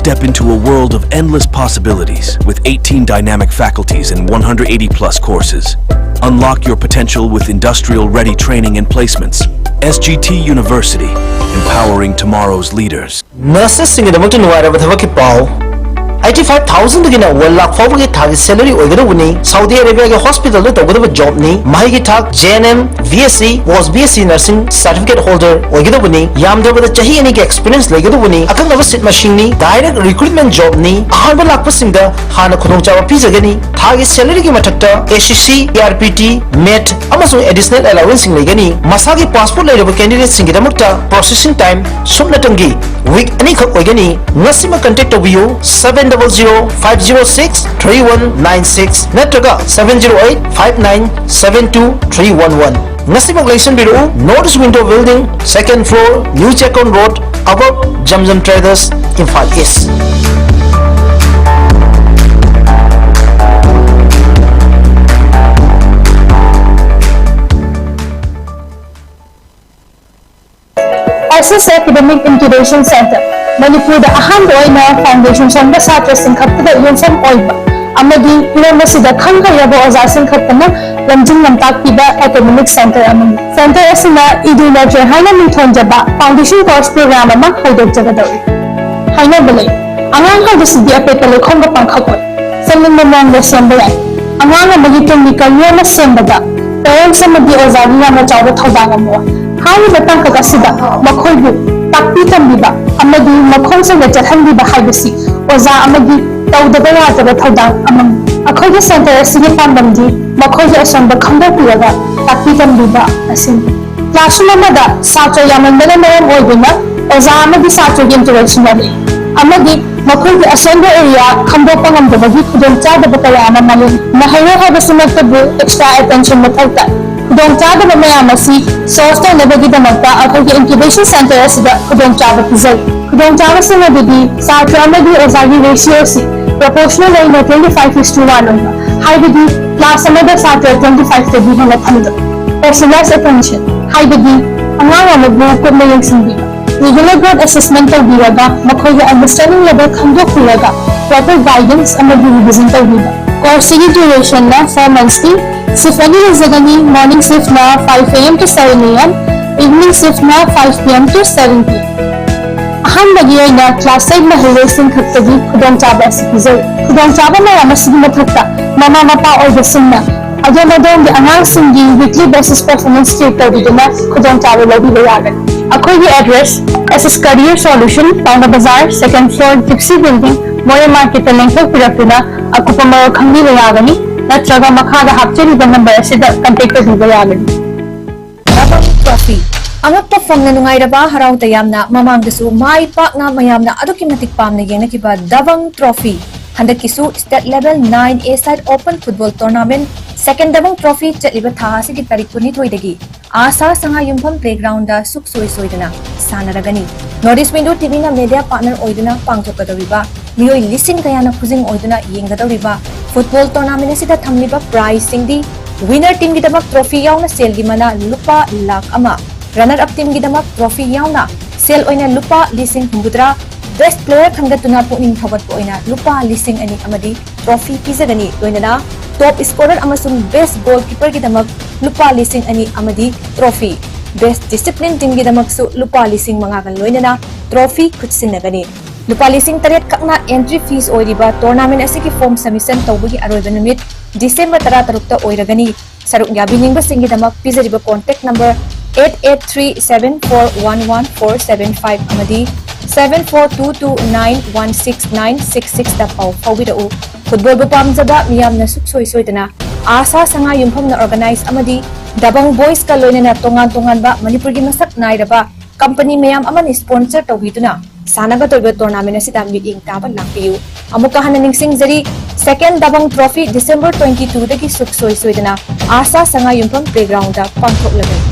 Step into a world of endless possibilities with eighteen dynamic faculties and one hundred eighty plus courses. Unlock your potential with industrial ready training and placements. S G T University, empowering tomorrow's leaders. Nurses ꯁꯤꯡꯒꯤꯗꯃꯛꯇ ꯅꯨꯡꯉꯥꯏꯔꯕ ꯊꯕꯛꯀꯤ ꯄꯥꯎ꯫ Eighty five thousand ꯗꯒꯤꯅ one lakh ꯐꯥꯎꯕꯒꯤ ꯊꯥꯒꯤ salary ꯑꯣꯏꯒꯗꯧꯕꯅꯤ꯫ Saudi Arabia ꯒꯤ hospital ꯗ ꯇꯧꯒꯗꯕ job ꯅꯤ꯫ ꯃꯍꯩꯒꯤ ꯊꯥꯛ J N M, B S C, post B S C nursing certificate holder ꯑꯣꯏꯒꯗꯧꯕꯅꯤ꯫ ꯌꯥꯝꯗ꯭ꯔꯕꯗ ꯆꯍꯤ ꯑꯅꯤꯒꯤ experience ꯂꯩꯒꯗꯧꯕꯅꯤ꯫ ꯑꯀꯛꯅꯕ seat ꯃꯁꯤꯡꯅꯤ꯫ Direct recruitment job ꯅꯤ꯫ ꯑꯍꯥꯟꯕ ꯂꯥꯛꯄꯁꯤꯡꯗ ꯍꯥꯟꯅ ꯈꯨꯗꯣꯡꯆꯥꯕ ꯄꯤꯖꯒꯅꯤ꯫ ꯊꯥꯒꯤ salary ꯒꯤ ꯃꯊꯛꯇ S C C, C R P T, met ꯑꯃꯁꯨꯡ additional allowance ꯁꯤꯡ ꯂꯩꯒꯅꯤ꯫ ꯃꯁꯥꯒꯤ passport ꯂꯩꯔꯕ candidate ꯁꯤꯡꯒꯤꯗꯃꯛꯇ processing time ꯁꯨꯞꯅꯇꯪꯒꯤ week ꯑꯅꯤꯈꯛ ꯑꯣꯏꯒꯅꯤ꯫ ꯉꯁꯤꯃꯛ contact ꯇꯧꯕꯤꯌꯨ, seven double zero five zero six three one nine six ꯅꯠꯇ꯭ꯔꯒ seven zero eight five nine seven two three one one꯫ ꯉꯁꯤꯃꯛ ꯂꯩꯁꯤꯟꯕꯤꯔꯛꯎ, North East Window Building, second floor, New Checkon Road, above Jam Jam Traders, Imphal East. ꯑꯦꯁ ꯑꯦꯁ academic ꯏꯟꯀ꯭ꯌꯨꯕꯦꯁꯟ centre, ꯃꯅꯤꯄꯨꯔꯗ ꯑꯍꯥꯟꯕ ꯑꯣꯏꯅ foundation ꯁꯣꯟꯕ ꯁꯥꯇ꯭ꯔꯁꯤꯡ ꯈꯛꯇꯗ ꯌꯨꯝꯐꯝ ꯑꯣꯏꯕ ꯑꯃꯗꯤ ꯍꯤꯔꯝ ꯑꯁꯤꯗ ꯈꯪ ꯍꯩꯔꯕ ꯑꯣꯖꯥꯁꯤꯡ ꯈꯛꯇꯅ ꯂꯝꯖꯤꯡ ꯂꯝꯇꯥꯛꯄꯤꯕ ꯑꯦꯀꯥꯗꯦꯃꯤꯛ ꯁꯦꯟꯇꯔ ꯑꯃꯅꯤ꯫ ꯁꯦꯟꯇꯔ ꯑꯁꯤꯅ ꯏꯗꯨ ꯅꯠꯇ꯭ꯔꯦ ꯍꯥꯏꯅ ꯃꯤꯡꯊꯣꯟꯖꯕ ꯐꯥꯎꯟꯗꯦꯁꯟ ꯀꯣꯔꯁ ꯄ꯭ꯔꯣꯒ꯭ꯔꯥꯝ ꯑꯃ ꯍꯧꯗꯣꯛꯆꯒꯗꯧꯔꯤ꯫ ꯍꯥꯏꯅꯕ ꯂꯩ, "ꯑꯉꯥꯡ ꯍꯥꯏꯕꯁꯤꯗꯤ ꯑꯄꯦꯠꯄ ꯂꯩꯈꯣꯝꯒ ꯄꯥꯡꯈꯛ ꯑꯣꯏ, ꯁꯦꯝꯅꯤꯡꯕ ꯃꯑꯣꯡꯗ ꯁꯦꯝꯕ ꯌꯥꯏ"꯫ ꯑꯉꯥꯡ ꯑꯃꯒꯤ ꯇꯨꯡꯒꯤ ꯀꯔꯤꯌꯔ ꯑꯃ ꯁꯦꯝꯕꯗ ꯄꯦꯔꯦꯟꯁ ꯑꯃꯗꯤ ꯑꯣꯖꯥꯒꯤ ꯌꯥꯝꯅ ꯆꯥꯎꯕ ꯊꯧꯗꯥꯡ ꯑꯃ ꯑꯣꯏ꯫ ꯍꯥꯏꯔꯤꯕ ꯇꯥꯡꯀꯛ ꯑꯁꯤꯗ ꯃꯈꯣꯏꯕꯨ ꯇꯥꯛꯄꯤ ꯇꯝꯕꯤꯕ ꯑꯃꯗꯤ ꯃꯈꯣꯡ ꯁꯦꯡꯅ ꯆꯠꯍꯟꯕꯤꯕ ꯍꯥꯏꯕꯁꯤ ꯑꯣꯖꯥ ꯑꯃꯒꯤ ꯇꯧꯗꯕ ꯌꯥꯗꯕ ꯊꯧꯗꯥꯡ ꯑꯃꯅꯤ꯫ ꯑꯩꯈꯣꯏꯒꯤ ꯁꯦꯟꯇꯔ ꯑꯁꯤꯒꯤ ꯄꯥꯟꯗꯝꯗꯤ ꯃꯈꯣꯏꯒꯤ ꯑꯁꯣꯟꯕ ꯈꯪꯗꯣꯛꯄꯤꯔꯒ ꯇꯥꯛꯄꯤ ꯇꯝꯕꯤꯕ ꯑꯁꯤꯅꯤ꯫ ꯀ꯭ꯂꯥꯁꯔꯨꯝ ꯑꯃꯗ ꯁꯥꯇ꯭ꯔ ꯌꯥꯝꯃꯟꯕꯅ ꯃꯔꯝ ꯑꯣꯏꯗꯨꯅ ꯑꯣꯖꯥ ꯑꯃꯗꯤ ꯁꯥꯇ꯭ꯔꯒꯤ ꯏꯟꯇꯔꯦꯛꯁꯟ ꯋꯥꯠꯂꯤ ꯑꯃꯗꯤ ꯃꯈꯣꯏꯒꯤ ꯑꯁꯣꯟꯕ ꯑꯦꯔꯤꯌꯥ ꯈꯪꯗꯣꯛꯄ ꯉꯝꯗꯕꯒꯤ ꯈꯨꯗꯣꯡꯆꯥꯗꯕ ꯀꯌꯥ ꯑꯃ ꯃꯥꯌꯣꯛꯅꯩ꯫ ꯃꯍꯩꯔꯣꯏ ꯍꯥꯏꯕꯁꯤꯃꯛꯇꯕꯨ ꯑꯦꯛꯁꯇ꯭ꯔꯥ ꯑꯦꯇꯦꯟꯁꯟ ꯃꯊꯧ ꯇꯥꯏ꯫ ꯈꯨꯗꯣꯡꯆꯥꯗꯕ ꯃꯌꯥꯝ ꯑꯁꯤ ꯁꯣꯜꯚ ꯇꯧꯅꯕꯒꯤꯗꯃꯛꯇ ꯑꯩꯈꯣꯏꯒꯤ ꯏꯟꯀ꯭ꯌꯨꯕꯦꯁꯟ ꯁꯦꯟꯇꯔ ꯑꯁꯤꯗ ꯈꯨꯗꯣꯡꯆꯥꯕ ꯄꯤꯖꯔꯤ꯫ ꯈꯨꯗꯣꯡꯆꯥꯕꯁꯤꯡ ꯑꯗꯨꯗꯤ ꯁꯥꯇ꯭ꯔ ꯑꯃꯗꯤ ꯑꯣꯖꯥꯒꯤ ꯔꯦꯁꯤꯑꯣ ꯑꯁꯤ ꯄ꯭ꯔꯣꯄꯣꯔꯁꯅꯦꯜ ꯑꯣꯏꯅ twenty five is to one ꯑꯣꯏꯕ, ꯍꯥꯏꯕꯗꯤ ꯀ꯭ꯂꯥꯁ ꯑꯃꯗ ꯁꯥꯇ꯭ꯔ twenty five ꯇꯒꯤ ꯍꯦꯟꯅ ꯊꯝꯗꯕ꯫ ꯄꯔꯁꯣꯅꯦꯜ ꯑꯦꯇꯦꯟꯁꯟ, ꯍꯥꯏꯕꯗꯤ ꯑꯉꯥꯡ ꯑꯃꯕꯨ ꯀꯨꯞꯅ ꯌꯦꯡꯁꯤꯟꯕꯤꯕ꯫ ꯔꯤꯒꯨꯂꯔ ꯒ꯭ꯔꯣꯠ ꯑꯦꯁꯦꯁꯃꯦꯟ ꯇꯧꯕꯤꯔꯒ ꯃꯈꯣꯏꯒꯤ ꯑꯟꯗꯔꯁ꯭ꯇꯦꯟꯗꯤꯡ ꯂꯦꯚꯦꯜ ꯈꯪꯗꯣꯛꯄꯤꯔꯒ ꯄ꯭ꯔꯣꯄꯔ ꯒꯥꯏꯗꯦꯟꯁ ꯑꯃꯗꯤ ꯔꯤꯚꯤꯖꯟ ꯇꯧꯕꯤꯕ꯫ ꯀꯣꯔꯁꯁꯤꯒꯤ ꯗ꯭ꯌꯨꯔꯦꯁꯟꯅ ꯐꯣꯔ ꯃꯟꯊꯁꯅꯤ꯫ ꯁꯤꯐ ꯑꯅꯤ ꯂꯩꯖꯒꯅꯤ, ꯃꯣꯔꯅꯤꯡ ꯁꯤꯐꯅ five A M to seven A M, evening ꯁꯤꯐꯅ five P M to seven P M꯫ ꯑꯍꯥꯟꯕꯒꯤ ꯑꯣꯏꯅ ꯀ꯭ꯂꯥꯁ ꯑꯩꯠ ꯃꯍꯩꯔꯣꯏꯁꯤꯡ ꯈꯛꯇꯒꯤ ꯈꯨꯗꯣꯡꯆꯥꯕ ꯑꯁꯤ ꯄꯤꯖꯔꯤ꯫ ꯈꯨꯗꯣꯡꯆꯥꯕ ꯃꯌꯥꯝ ꯑꯁꯤꯒꯤ ꯃꯊꯛꯇ ꯃꯃꯥ ꯃꯄꯥ ꯑꯣꯏꯕꯁꯤꯡꯅ ꯑꯗꯣꯝ ꯑꯗꯣꯝꯒꯤ ꯑꯉꯥꯡꯁꯤꯡꯒꯤ ꯋꯤꯛꯂꯤ ꯕꯦꯁꯤꯁ ꯄꯔꯐꯣꯔꯃꯦꯟꯁ ꯆꯦꯛ ꯇꯧꯕꯤꯗꯨꯅ ꯈꯨꯗꯣꯡꯆꯥꯕ ꯂꯧꯕꯤꯕ ꯌꯥꯒꯅꯤ꯫ ꯑꯩꯈꯣꯏꯒꯤ address: S S Career Solution, ꯄꯥꯎꯅꯥ ꯕꯖꯥꯔ, second floor, Gypsy Building, ꯃꯣꯔꯦ ꯃꯥꯔꯀꯦꯠꯇ ꯂꯦꯡꯊꯣꯛꯄꯤꯔꯛꯇꯨꯅ ꯑꯀꯨꯞꯄ ꯃꯔꯣꯜ ꯈꯪꯕꯤꯕ ꯌꯥꯒꯅꯤ, ꯅꯠꯇ꯭ꯔꯒ ꯃꯈꯥꯗ ꯍꯥꯞꯆꯔꯤꯕ ꯅꯝꯕꯔ ꯑꯁꯤꯗ ꯀꯟꯇꯦꯛ ꯇꯧꯕꯤꯕ ꯌꯥꯒꯅꯤ꯫ ꯗꯕꯪ ꯇ꯭ꯔꯣꯐꯤ꯫ ꯑꯉꯛꯄ ꯐꯪꯅ ꯅꯨꯡꯉꯥꯏꯔꯕ ꯍꯔꯥꯎ ꯇꯌꯥꯝꯅ ꯃꯃꯥꯡꯗꯁꯨ ꯃꯥꯏ ꯄꯥꯛꯅ ꯃꯌꯥꯝꯅ ꯑꯗꯨꯛꯀꯤ ꯃꯇꯤꯛ ꯄꯥꯝꯅ ꯌꯦꯡꯅꯈꯤꯕ ꯗꯕꯪ trophy. ꯍꯟꯗꯛꯀꯤꯁꯨ State Level nine A side Open Football Tournament Second Dabang Trophy ꯆꯠꯂꯤꯕ ꯊꯥ ꯑꯁꯤꯒꯤ ꯇꯥꯔꯤꯛ ꯀꯨꯟꯅꯤꯊꯣꯏꯗꯒꯤ ꯑꯥꯁꯥ ꯁꯉꯥꯏꯌꯨꯝꯐꯝ Playground ꯗ ꯁꯨꯛꯁꯣꯏ ꯁꯣꯏꯗꯅ ꯁꯥꯟꯅꯔꯒꯅꯤ꯫ North East Window T V ꯅ media partner ꯑꯣꯏꯗꯨꯅ ꯄꯥꯡꯊꯣꯛꯀꯗꯧꯔꯤꯕ, ꯃꯤꯑꯣꯏ ꯂꯤꯁꯤꯡ ꯀꯌꯥꯅ ꯈꯨꯖꯤꯡ ꯑꯣꯏꯗꯨꯅ ꯌꯦꯡꯒꯗꯧꯔꯤꯕ football tournament ꯑꯁꯤꯗ ꯊꯝꯂꯤꯕ prize ꯁꯤꯡꯗꯤ, winner team ꯒꯤꯗꯃꯛ trophy ꯌꯥꯎꯅ ꯁꯦꯜꯒꯤ ꯃꯅꯥ ꯂꯨꯄꯥ ꯂꯥꯈ ꯑꯃ, runner up team ꯒꯤꯗꯃꯛ trophy ꯌꯥꯎꯅ ꯁꯦꯜ ꯑꯣꯏꯅ ꯂꯨꯄꯥ ꯂꯤꯁꯤꯡ ꯍꯨꯝꯐꯨꯇꯔꯥ, best player ꯈꯟꯒꯠꯇꯨꯅ ꯄꯨꯛꯅꯤꯡ ꯊꯧꯒꯠꯄ ꯑꯣꯏꯅ ꯂꯨꯄꯥ ꯂꯤꯁꯤꯡ ꯑꯅꯤ ꯑꯃꯗꯤ trophy ꯄꯤꯖꯒꯅꯤ꯫ ꯂꯣꯏꯅꯅ top scorer ꯑꯃꯁꯨꯡ best goalkeeper ꯒꯤꯗꯃꯛ ꯂꯨꯄꯥ ꯂꯤꯁꯤꯡ ꯑꯅꯤ ꯑꯃꯗꯤ trophy, best discipline team ꯒꯤꯗꯃꯛꯁꯨ ꯂꯨꯄꯥ ꯂꯤꯁꯤꯡ ꯃꯉꯥꯒ ꯂꯣꯏꯅꯅ trophy ꯈꯨꯠꯁꯤꯟꯅꯒꯅꯤ꯫ ꯂꯨꯄꯥ ꯂꯤꯁꯤꯡ ꯇꯔꯦꯠ ꯈꯛꯅ entry fees ꯑꯣꯏꯔꯤꯕ tournament ꯑꯁꯤꯒꯤ form submission ꯇꯧꯕꯒꯤ ꯑꯔꯣꯏꯕ ꯅꯨꯃꯤꯠ December ꯇꯔꯥꯇꯔꯨꯛꯇ ꯑꯣꯏꯔꯒꯅꯤ꯫ ꯁꯔꯨꯛ ꯌꯥꯕꯤꯅꯤꯡꯕꯁꯤꯡꯒꯤꯗꯃꯛ ꯄꯤꯖꯔꯤꯕ contact number eight eight three seven four one one four seven five ꯑꯃꯗꯤ seven four two two nine one six nine six six ꯇ ꯄꯥꯎ ꯐꯥꯎꯕꯤꯔꯛꯎ꯫ Football ꯕꯨ ꯄꯥꯝꯖꯕ ꯃꯤꯌꯥꯝꯅ ꯁꯨꯛꯁꯣꯏ ꯁꯣꯏꯗꯅ ꯑꯥꯁꯥ ꯁꯉꯥꯏꯌꯨꯝꯐꯝꯅ organize ꯑꯃꯗꯤ Dabang Boys ꯀ ꯂꯣꯏꯅꯅ ꯇꯣꯉꯥꯟ ꯇꯣꯉꯥꯟꯕ ꯃꯅꯤꯄꯨꯔꯒꯤ ꯃꯁꯛ ꯅꯥꯏꯔꯕ company ꯃꯌꯥꯝ ꯑꯃꯅ sponsor ꯇꯧꯕꯤꯗꯨꯅ ꯁꯥꯟꯅꯒꯗꯧꯔꯤꯕ tournament ꯑꯁꯤꯗ ꯃꯤꯠꯌꯦꯡ ꯇꯥꯕ ꯂꯥꯛꯄꯤꯌꯨ꯫ ꯑꯃꯨꯛꯀ ꯍꯟꯅ ꯅꯤꯡꯁꯤꯡꯖꯔꯤ, Second Dabang Trophy December twenty two ꯗꯒꯤ ꯁꯨꯛꯁꯣꯏ ꯁꯣꯏꯗꯅ ꯑꯥꯁꯥ ꯁꯉꯥꯏꯌꯨꯝꯐꯝ Playground ꯗ ꯄꯥꯡꯊꯣꯛꯂꯒꯅꯤ꯫